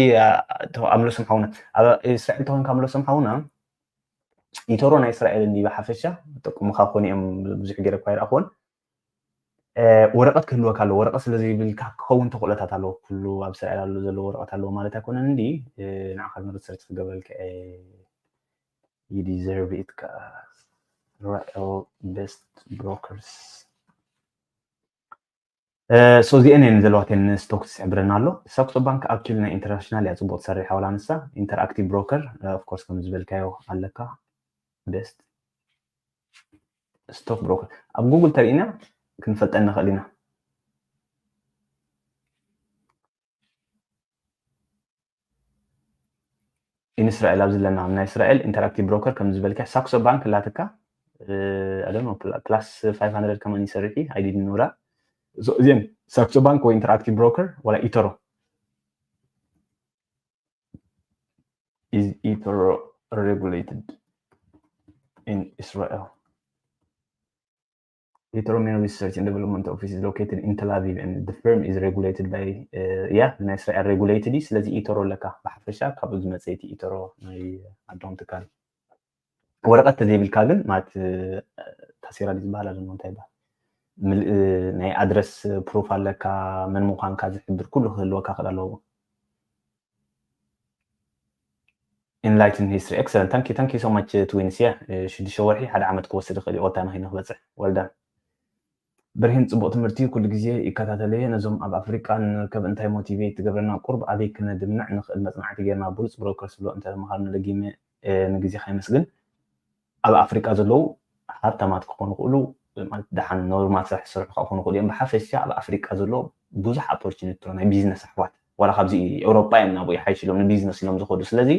ኣምለሶም ሓውና እስራኤል ተኾንካ ኣምለሶም ሓውና ኢቶሮ ናይ እስራኤል እንዲ ብሓፈሻ ጠቁምካ ኮን እዮም ብዙሕ ገይረ እኳ ይረኣኽዎን ወረቐት ክህልወካ ኣለዎ ወረቐት ስለ ዘይብልካ ክኸውን ተኽእሎታት ኣለዎ ኩሉ ኣብ እስራኤል ኣሎ ዘሎ ወረቐት ኣለዎ ማለት ኣይኮነን እንዲ ንዓኻ ግን ሪሰርች ክገብረልካ you deserve it Israel best brokers so እዚአን እየን ዘለዋተን ስቶክስ ይሕብረና ኣሎ ሳክሶ ባንክ ኣክቹሊ ናይ ኢንተርናሽናል እያ ፅቡቅ ትሰርሕ ዋላ ንሳ ኢንተርኣክቲቭ ብሮከር ኦፍኮርስ ከም ዝበልካዮ ኣለካ ቤስት ስቶክ ብሮከር ኣብ ጉግል ተሪኢና ክንፈልጠን ንኽእል ኢና ኢንስራኤል ኣብዚ ኣለና ናይ እስራኤል ኢንተራክቲቭ ብሮከር ከም ዝበልካ ሳክሶ ባንክ ላትካ plus five hundred ከማን ይሰርሒ ኣይዲድ ኑራ እዚን ሳክሶ ባንክ ወይ ኢንተራክቲቭ ብሮከር ወላ ኢተሮ is ኢተሮ regulated in Israel ኢተሮ main research and development office is located in Tel Aviv and the firm is regulated by yeah ናይ እስራኤል regulated እዩ ስለዚ ኢተሮ ኣለካ ብሓፈሻ ካብኡ ዝመፀ እቲ ኢተሮ ናይ ዓዶም ትካል ወረቐት ተዘይብልካ ግን ማለት ታሴራ ዝበሃል ኣሎ እንታይ ይበሃል ናይ ኣድረስ ፕሩፍ ኣለካ መን ምዃንካ ዝሕብር ኩሉ ክህልወካ ክእል ኣለዎ Enlighten history excellent thank you thank you so much twins yeah ሽዱሽተ ወርሒ ሓደ ዓመት ክወስድ ይኽእል እዩ ኦታና ሂነ ክበፅሕ well done ብርሂን ፅቡቅ ትምህርቲ ኩሉ ግዜ ይከታተለየ ነዞም ኣብ ኣፍሪቃ ንርከብ እንታይ ሞቲቬት ትገብረና ቁርብ ኣበይ ክነድምዕ ንኽእል መፅናዕቲ ጌርና ብሉፅ ብሮከር ስሎ እንተተምሃርና ደጊመ ንግዜኻ የመስግን ኣብ ኣፍሪቃ ዘለዉ ሃብታማት ክኾኑ ክእሉ ማለት ደሓን ኖርማል ስራሕ ዝሰርሑ ክኾኑ ክእሉ እዮም ብሓፈሻ ኣብ ኣፍሪቃ ዘሎ ብዙሕ ኣፖርቹኒቲ ናይ ቢዝነስ ኣሕዋት ዋላ ካብዚ ኤውሮጳ እዮም ናብኡ ይሓይሽ ኢሎም ንቢዝነስ ኢሎም ዝኸዱ ስለዚ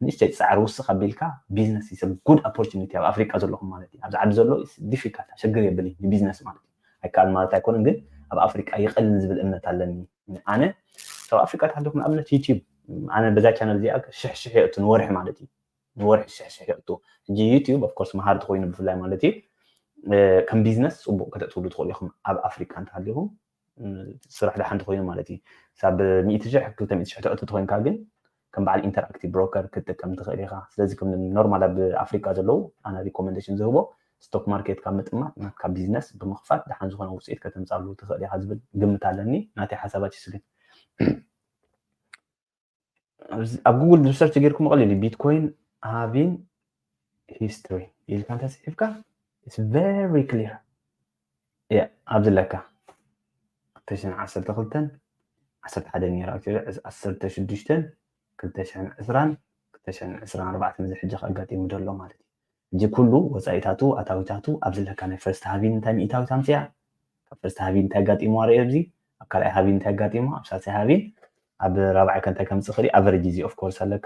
ንእሽተይ ፃዕሪ ውስኽ ኣቢልካ ቢዝነስ is a good opportunity ኣብ ኣፍሪቃ ዘለኹም ማለት እዩ ኣብዚ ዓዲ ዘሎ difficult ኣሸግር የብል ንቢዝነስ ማለት እዩ ኣይከኣል ማለት ኣይኮነን ግን ኣብ ኣፍሪቃ ይቐልን ዝብል እምነት ኣለኒ ኣነ ካብ ኣፍሪቃ ተሃለኹ ንኣብነት ዩቲዩብ ኣነ በዛ ቻነል እዚኣ ሽሕ ሽሕ የእቱ ንወርሒ ማለት እዩ ንወርሒ ሽሕ ሽሕ የእቱ ሕጂ ዩቲዩብ ኦፍኮርስ መሃርቲ ኮይኑ ብፍላይ ማለት እዩ ከም ቢዝነስ ፅቡቅ ከተእትውሉ ትኽእሉ ኢኹም ኣብ ኣፍሪቃ እንተሃሊኹም ስራሕ ደሓን ተኮይኑ ማለት እዩ ሳብ ሚእቲ ሽሕ ክልተ ሚእቲ ሽሕ ተእቱ ተኮይንካ ግን ከም በዓል ኢንተርኣክቲቭ ብሮከር ክትጥቀም ትኽእል ኢኻ ስለዚ ከም ኖርማል ኣብ ኣፍሪቃ ዘለዉ ኣነ ሪኮመንዴሽን ዝህቦ ስቶክ ማርኬት ካብ ምጥማት ናትካ ቢዝነስ ብምኽፋት ደሓን ዝኾነ ውፅኢት ከተምፃሉ ትኽእል ኢኻ ዝብል ግምት ኣለኒ ናተይ ሓሳባት ይስግን ኣብ ጉግል ብሰርች ጌርኩም ቀሊል፣ ቢትኮይን ሃቪን ሂስትሪ ኢልካ እንተፅሒፍካ፣ it's very clear። ያ ኣብዚ ኣለካ። ክልተ ሽሕን ዓሰርተ ክልተን ዓሰርተ ሓደን ነይራ፣ ዓሰርተ ሽዱሽተን ክልተ ሽሕን ዕስራን ክልተ ሽሕን ዕስራን ኣርባዕተን እዚ ሕጂ ኣጋጢሙ ዘሎ ማለት እዩ። እዚ ኩሉ ወፃኢታቱ ኣታዊታቱ ኣብዚ ኣለካ። ናይ ፈርስት ሃቪን እንታይ ሚእታዊት ኣምፅያ፣ ካብ ፈርስት ሃቪን እንታይ ኣጋጢሙ ኣርእዮ፣ ኣብዚ ኣብ ካልኣይ ሃቪን እንታይ ኣጋጢሙ፣ ኣብ ሳልሳይ ሃቪን ኣብ ራብዓይ ከ እንታይ ከምፅእ ክእል ኣቨሬጅ እዚ ኦፍ ኮርስ ኣለካ።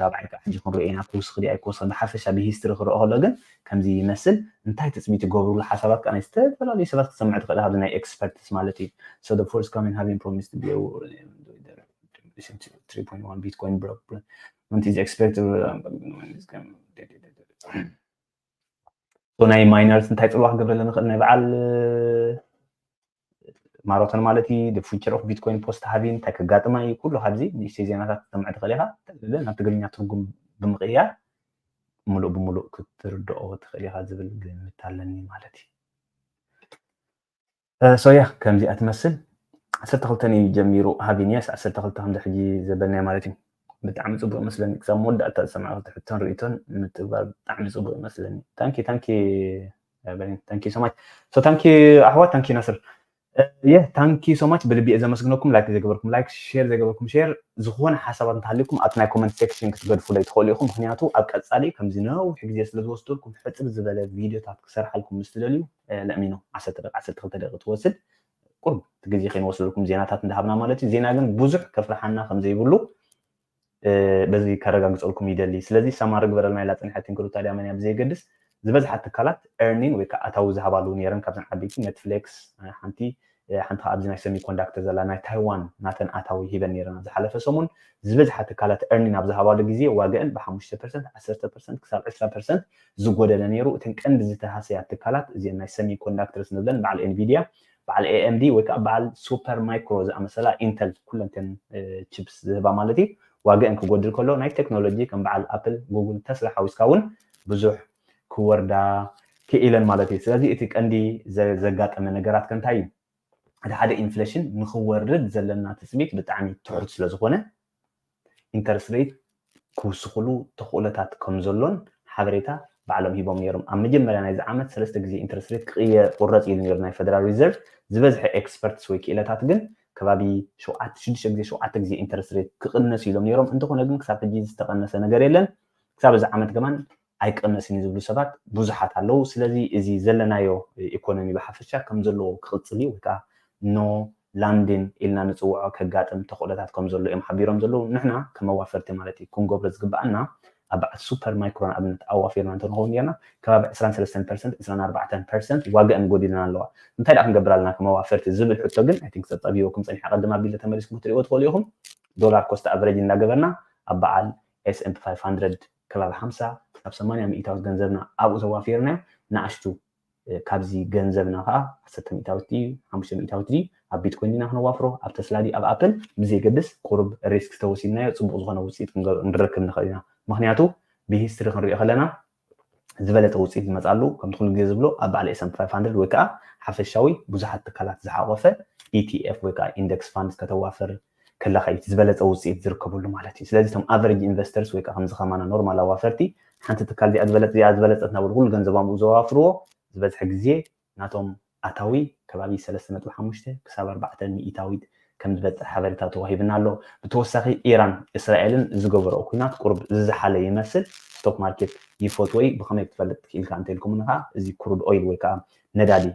ራብዓይ ከዓ ሕጂ ክንሪኦ ኢና ክውስኽ ድዩ ኣይክወስኽን። ብሓፈሻ ብሂስትሪ ክረኦ ከሎ ግን ከምዚ ይመስል። እንታይ ትፅቢት ይገብሩሉ ሓሳባት ከዓ ናይ ዝተፈላለዩ ሰባት ክትሰምዕ ትኽእል፣ ካብዚ ናይ ኤክስፐርትስ ማለት እዩ። So the forthcoming having promised to be a three point one Bitcoin block when is expected ናይ ማይነርስ እንታይ ፅልዋ ክገብረለ ንኽእል ናይ በዓል ማራቶን ማለት እዩ። The future of Bitcoin post ሃቪን እንታይ ከጋጥማ እዩ፣ ኩሉ ካብዚ ንእሽተይ ዜናታት ክትሰምዕ ትኽእል ኢኻ። ናብ ትግርኛ ትርጉም ብምቕያር ሙሉእ ብሙሉእ ክትርድኦ ትኽእል ኢኻ ዝብል ግምት ኣለኒ ማለት እዩ። ሶያ ከምዚኣ ትመስል። ዓሰርተ ክልተ እዩ ጀሚሩ ሃቪን፣ የስ ዓሰርተ ክልተ ከምዚ ሕጂ ዘበልናዮ ማለት እዩ። ብጣዕሚ ፅቡቅ ይመስለኒ። ክሳብ መወዳእታ ዝሰማዕኩ ሕቶን ርእይቶን ንምትግባር ብጣዕሚ ፅቡቅ ይመስለኒ። ታንኪ ታንኪ ታንኪ ሶማች። ሶ ታንኪ ኣሕዋት፣ ታንኪ ናስር። የ ታንኪ ሶማች፣ ብልቢ እየ ዘመስግነኩም። ላይክ ዘይገበርኩም ላይክ፣ ሼር ዘይገበርኩም ሼር። ዝኾነ ሓሳባት እንተሃልዩኩም ኣብቲ ናይ ኮመንት ሴክሽን ክትገድፉለይ ትኽእሉ ኢኹም። ምክንያቱ ኣብ ቀፃሊ ከምዚ ነዊሕ ግዜ ስለ ዝወስደልኩም ሕፅር ዝበለ ቪድዮታት ክሰርሓልኩም ምስ ትደልዩ ለእሚኖ ዓሰርተ ደቂቃ ዓሰርተ ክልተ ደቂቃ ትወስድ ቁርብ እቲ ግዜ ከይንወስደልኩም ዜናታት እንዳሃብና ማለት እዩ። ዜና ግን ብዙሕ ከፍርሓና ከም ዘይብሉ በዚ ከረጋግፀልኩም ይደሊ። ስለዚ ሰማሪ ግበረልና ኢላ ፀኒሓ ቲንክሩ ታዲያ መን እያ ብዘየገድስ ዝበዝሓ ትካላት ኤርኒን ወይ ከዓ ኣታዊ ዝሃባሉ ነይረን። ካብዘን ዓበይቲ ኔትፍሊክስ ሓንቲ ሓንቲ ኣብዚ ናይ ሰሚኮንዳክተር ዘላ ናይ ታይዋን ናተን ኣታዊ ሂበን ነይረን። ዝሓለፈ ሰሙን ዝበዝሓ ትካላት ኤርኒን ኣብ ዝሃባሉ ግዜ ዋግአን ብሓሙሽተ ፐርሰንት፣ ዓሰርተ ፐርሰንት ክሳብ ዕስራ ፐርሰንት ዝጎደለ ነይሩ። እተን ቀንዲ ዝተሃሰያ ትካላት እዚአን ናይ ሰሚኮንዳክተርስ ንብለን በዓል ኤንቪዲያ፣ በዓል ኤኤምዲ ወይ ከዓ በዓል ሱፐር ማይክሮ ዝኣመሰላ ኢንተል ኩለንተን ቺፕስ ዝህባ ማለት እዩ። ዋግአን ክጎድል ከሎ ናይ ቴክኖሎጂ ከም በዓል ኣፕል፣ ጉግል፣ ተስላ ሓዊስካ እውን ብዙሕ ክወርዳ ክኢለን ማለት እዩ። ስለዚ እቲ ቀንዲ ዘጋጠመ ነገራት ከ እንታይ እዩ? ሓደ ሓደ ኢንፍሌሽን ንክወርድ ዘለና ትፅቢት ብጣዕሚ ትሑት ስለዝኾነ ኢንተረስት ሬት ክውስኽሉ ተኽእሎታት ከም ዘሎን ሓበሬታ ባዕሎም ሂቦም ነይሮም። ኣብ መጀመርያ ናይዚ ዓመት ሰለስተ ግዜ ኢንተረስት ሬት ክቕየር ቁረፅ ኢሉ ነይሩ ናይ ፌደራል ሪዘርቭ። ዝበዝሐ ኤክስፐርትስ ወይ ክኢለታት ግን ከባቢ ሸውዓተ ሽዱሽተ ግዜ ሸውዓተ ግዜ ኢንተረስት ሬት ክቕነስ ኢሎም ነይሮም። እንተኾነ ግን ክሳብ ሕጂ ዝተቐነሰ ነገር የለን። ክሳብ እዚ ዓመት ከማን ኣይቀነስን ዝብሉ ሰባት ብዙሓት ኣለዉ። ስለዚ እዚ ዘለናዮ ኢኮኖሚ ብሓፈሻ ከም ዘለዎ ክቕፅል እዩ ወይ ከዓ ኖ ላንዲን ኢልና ንፅውዖ ከጋጥም ተኽእሎታት ከም ዘሎ እዮም ሓቢሮም ዘለዉ። ንሕና ከም ኣዋፈርቲ ማለት እዩ ክንገብሮ ዝግብኣና ኣብ በዓል ሱፐር ማይክሮ ንኣብነት ኣዋፊርና እንተንኸውን ጌርና ከባቢ ዕስራን ሰለስተን ፐርሰንት ዕስራን ኣርባዕተን ፐርሰንት ዋጋአን ጎዲለን ኣለዋ። እንታይ ደኣ ክንገብር ኣለና ከም ኣዋፈርቲ ዝብል ሕቶ ግን ኣይ ቲንክ ፀብፀብ ሂበኩም ፀኒሐ ቀድም ኣቢለ ተመሊስኩም ክትሪእዎ ትኽእሉ ኢኹም። ዶላር ኮስት ኣቨሬጅ እንዳገበርና ኣብ በዓል ኤስ ኤን ፒ ፋይቭ ሃንድረድ ከባቢ ሓምሳ ክሳብ ሰማንያ ሚእታዊት ገንዘብና ኣብኡ ተዋፊርናዮ። ንኣሽቱ ካብዚ ገንዘብና ከዓ ዓሰርተ ሚእታዊት ድዩ ሓሙሽተ ሚእታዊት ድዩ ኣብ ቢትኮይን ዲና ክነዋፍሮ ኣብ ተስላ ድዩ ኣብ ኣፕል ብዘይገድስ ቁሩብ ሪስክ ተወሲድናዮ ፅቡቅ ዝኾነ ውፅኢት ክንረክብ ንኽእል ኢና። ምክንያቱ ብሂስትሪ ክንሪኦ ከለና ዝበለፀ ውፅኢት ዝመፅኣሉ ከምቲ ኩሉ ግዜ ዝብሎ ኣብ በዓል ኤስ ኤን ፒ ፋይቭ ሃንድረድ ወይ ከዓ ሓፈሻዊ ብዙሓት ትካላት ዝሓቆፈ ኢቲኤፍ ወይ ከዓ ኢንደክስ ፋንድ ከተዋፍር ከለካ እዩ ዝበለፀ ውፅኢት ዝርከበሉ ማለት እዩ። ስለዚ እቶም ኣቨሬጅ ኢንቨስተርስ ወይ ከዓ ከምዚ ከማና ኖርማል ኣዋፈርቲ ሓንቲ ትካል እዚኣ ዝበለፀ እዚኣ ዝበለፀት እናበሉ ኩሉ ገንዘቦም ኣብኡ ዘዋፍርዎ ዝበዝሐ ግዜ ናቶም ኣታዊ ከባቢ ሰለስተ ነጥቢ ሓሙሽተ ክሳብ ኣርባዕተ ሚእታዊት ከም ዝበፅሕ ሓበሬታ ተዋሂብና ኣሎ። ብተወሳኺ ኢራን እስራኤልን ዝገበረኦ ኩናት ቁሩብ ዝዝሓለ ይመስል። ስቶክ ማርኬት ይፈትወይ ብኸመይ ክትፈልጥ ክኢልካ እንተኢልኩምኒ ከዓ እዚ ክሩድ ኦይል ወይ ከዓ ነዳዲ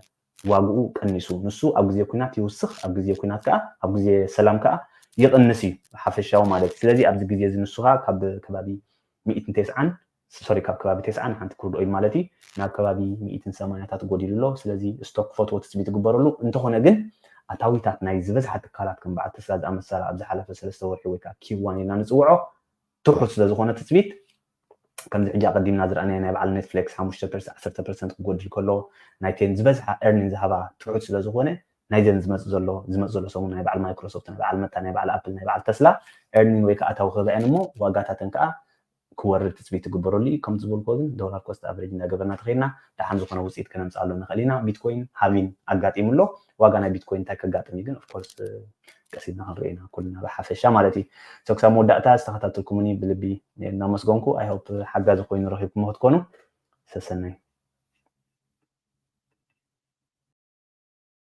ዋግኡ ቀኒሱ። ንሱ ኣብ ግዜ ኩናት ይውስኽ፣ ኣብ ግዜ ኩናት ከዓ ኣብ ግዜ ሰላም ከዓ ይቕንስ እዩ ሓፈሻዊ ማለት እዩ። ስለዚ ኣብዚ ግዜ እዚ ንሱ ከዓ ካብ ከባቢ ሚእትን ተስዓን ሶሪ ካብ ከባቢ ተስዓን ሓንቲ ክሩድ ኦይል ማለት እዩ ናብ ከባቢ ሚእትን ሰማንያታት ጎዲሉ ኣሎ። ስለዚ ስቶክ ፈትዎ ትፅቢት ይግበረሉ። እንተኾነ ግን ኣታዊታት ናይ ዝበዝሓ ትካላት ከም በዓል ተስላ ዝኣመሰላ ኣብ ዝሓለፈ ሰለስተ ወርሒ ወይ ከዓ ኪዋን ኢልና ንፅውዖ ትሑት ስለዝኾነ ትፅቢት ከምዚ ሕጂ ኣቐዲምና ዝረኣናዮ ናይ በዓል ኔትፍሊክስ ሓሙሽተ ፐርሰንት ዓሰርተ ፐርሰንት ክጎድል ከሎ ናይተን ዝበዝሓ ኤርኒን ዝሃባ ትሑት ስለዝኾነ ናይዘን ዝመፅ ዘሎ ዝመፅ ዘሎ ሰሙን ናይ በዓል ማይክሮሶፍት ናይ በዓል መታ ናይ በዓል ኣፕል ናይ በዓል ተስላ ኤርኒን ወይ ከዓ ኣታዊ ክበአን እሞ ዋጋታተን ከዓ ክወርድ ትፅቢት ትግበረሉ እዩ። ከም ዝበልኩ ግን ዶላር ኮስት ኣቨሬጅ እናገበርና ተኸይድና ደሓን ዝኾነ ውፅኢት ከነምፅኣሉ ንኽእል ኢና። ቢትኮይን ሃቪን ኣጋጢሙ ኣሎ። ዋጋ ናይ ቢትኮይን እንታይ ከጋጥም እዩ ግን ኦፍኮርስ ቀሲድና ክንርኢ ኢና ኩልና ብሓፈሻ ማለት እዩ። So ክሳብ መወዳእታ ዝተኸታተልኩምኒ ብልቢ እናመስገንኩ፣ I hope ሓጋዚ ኮይኑ ረኺብኩሞ ክትኮኑ። ሰሰናይ።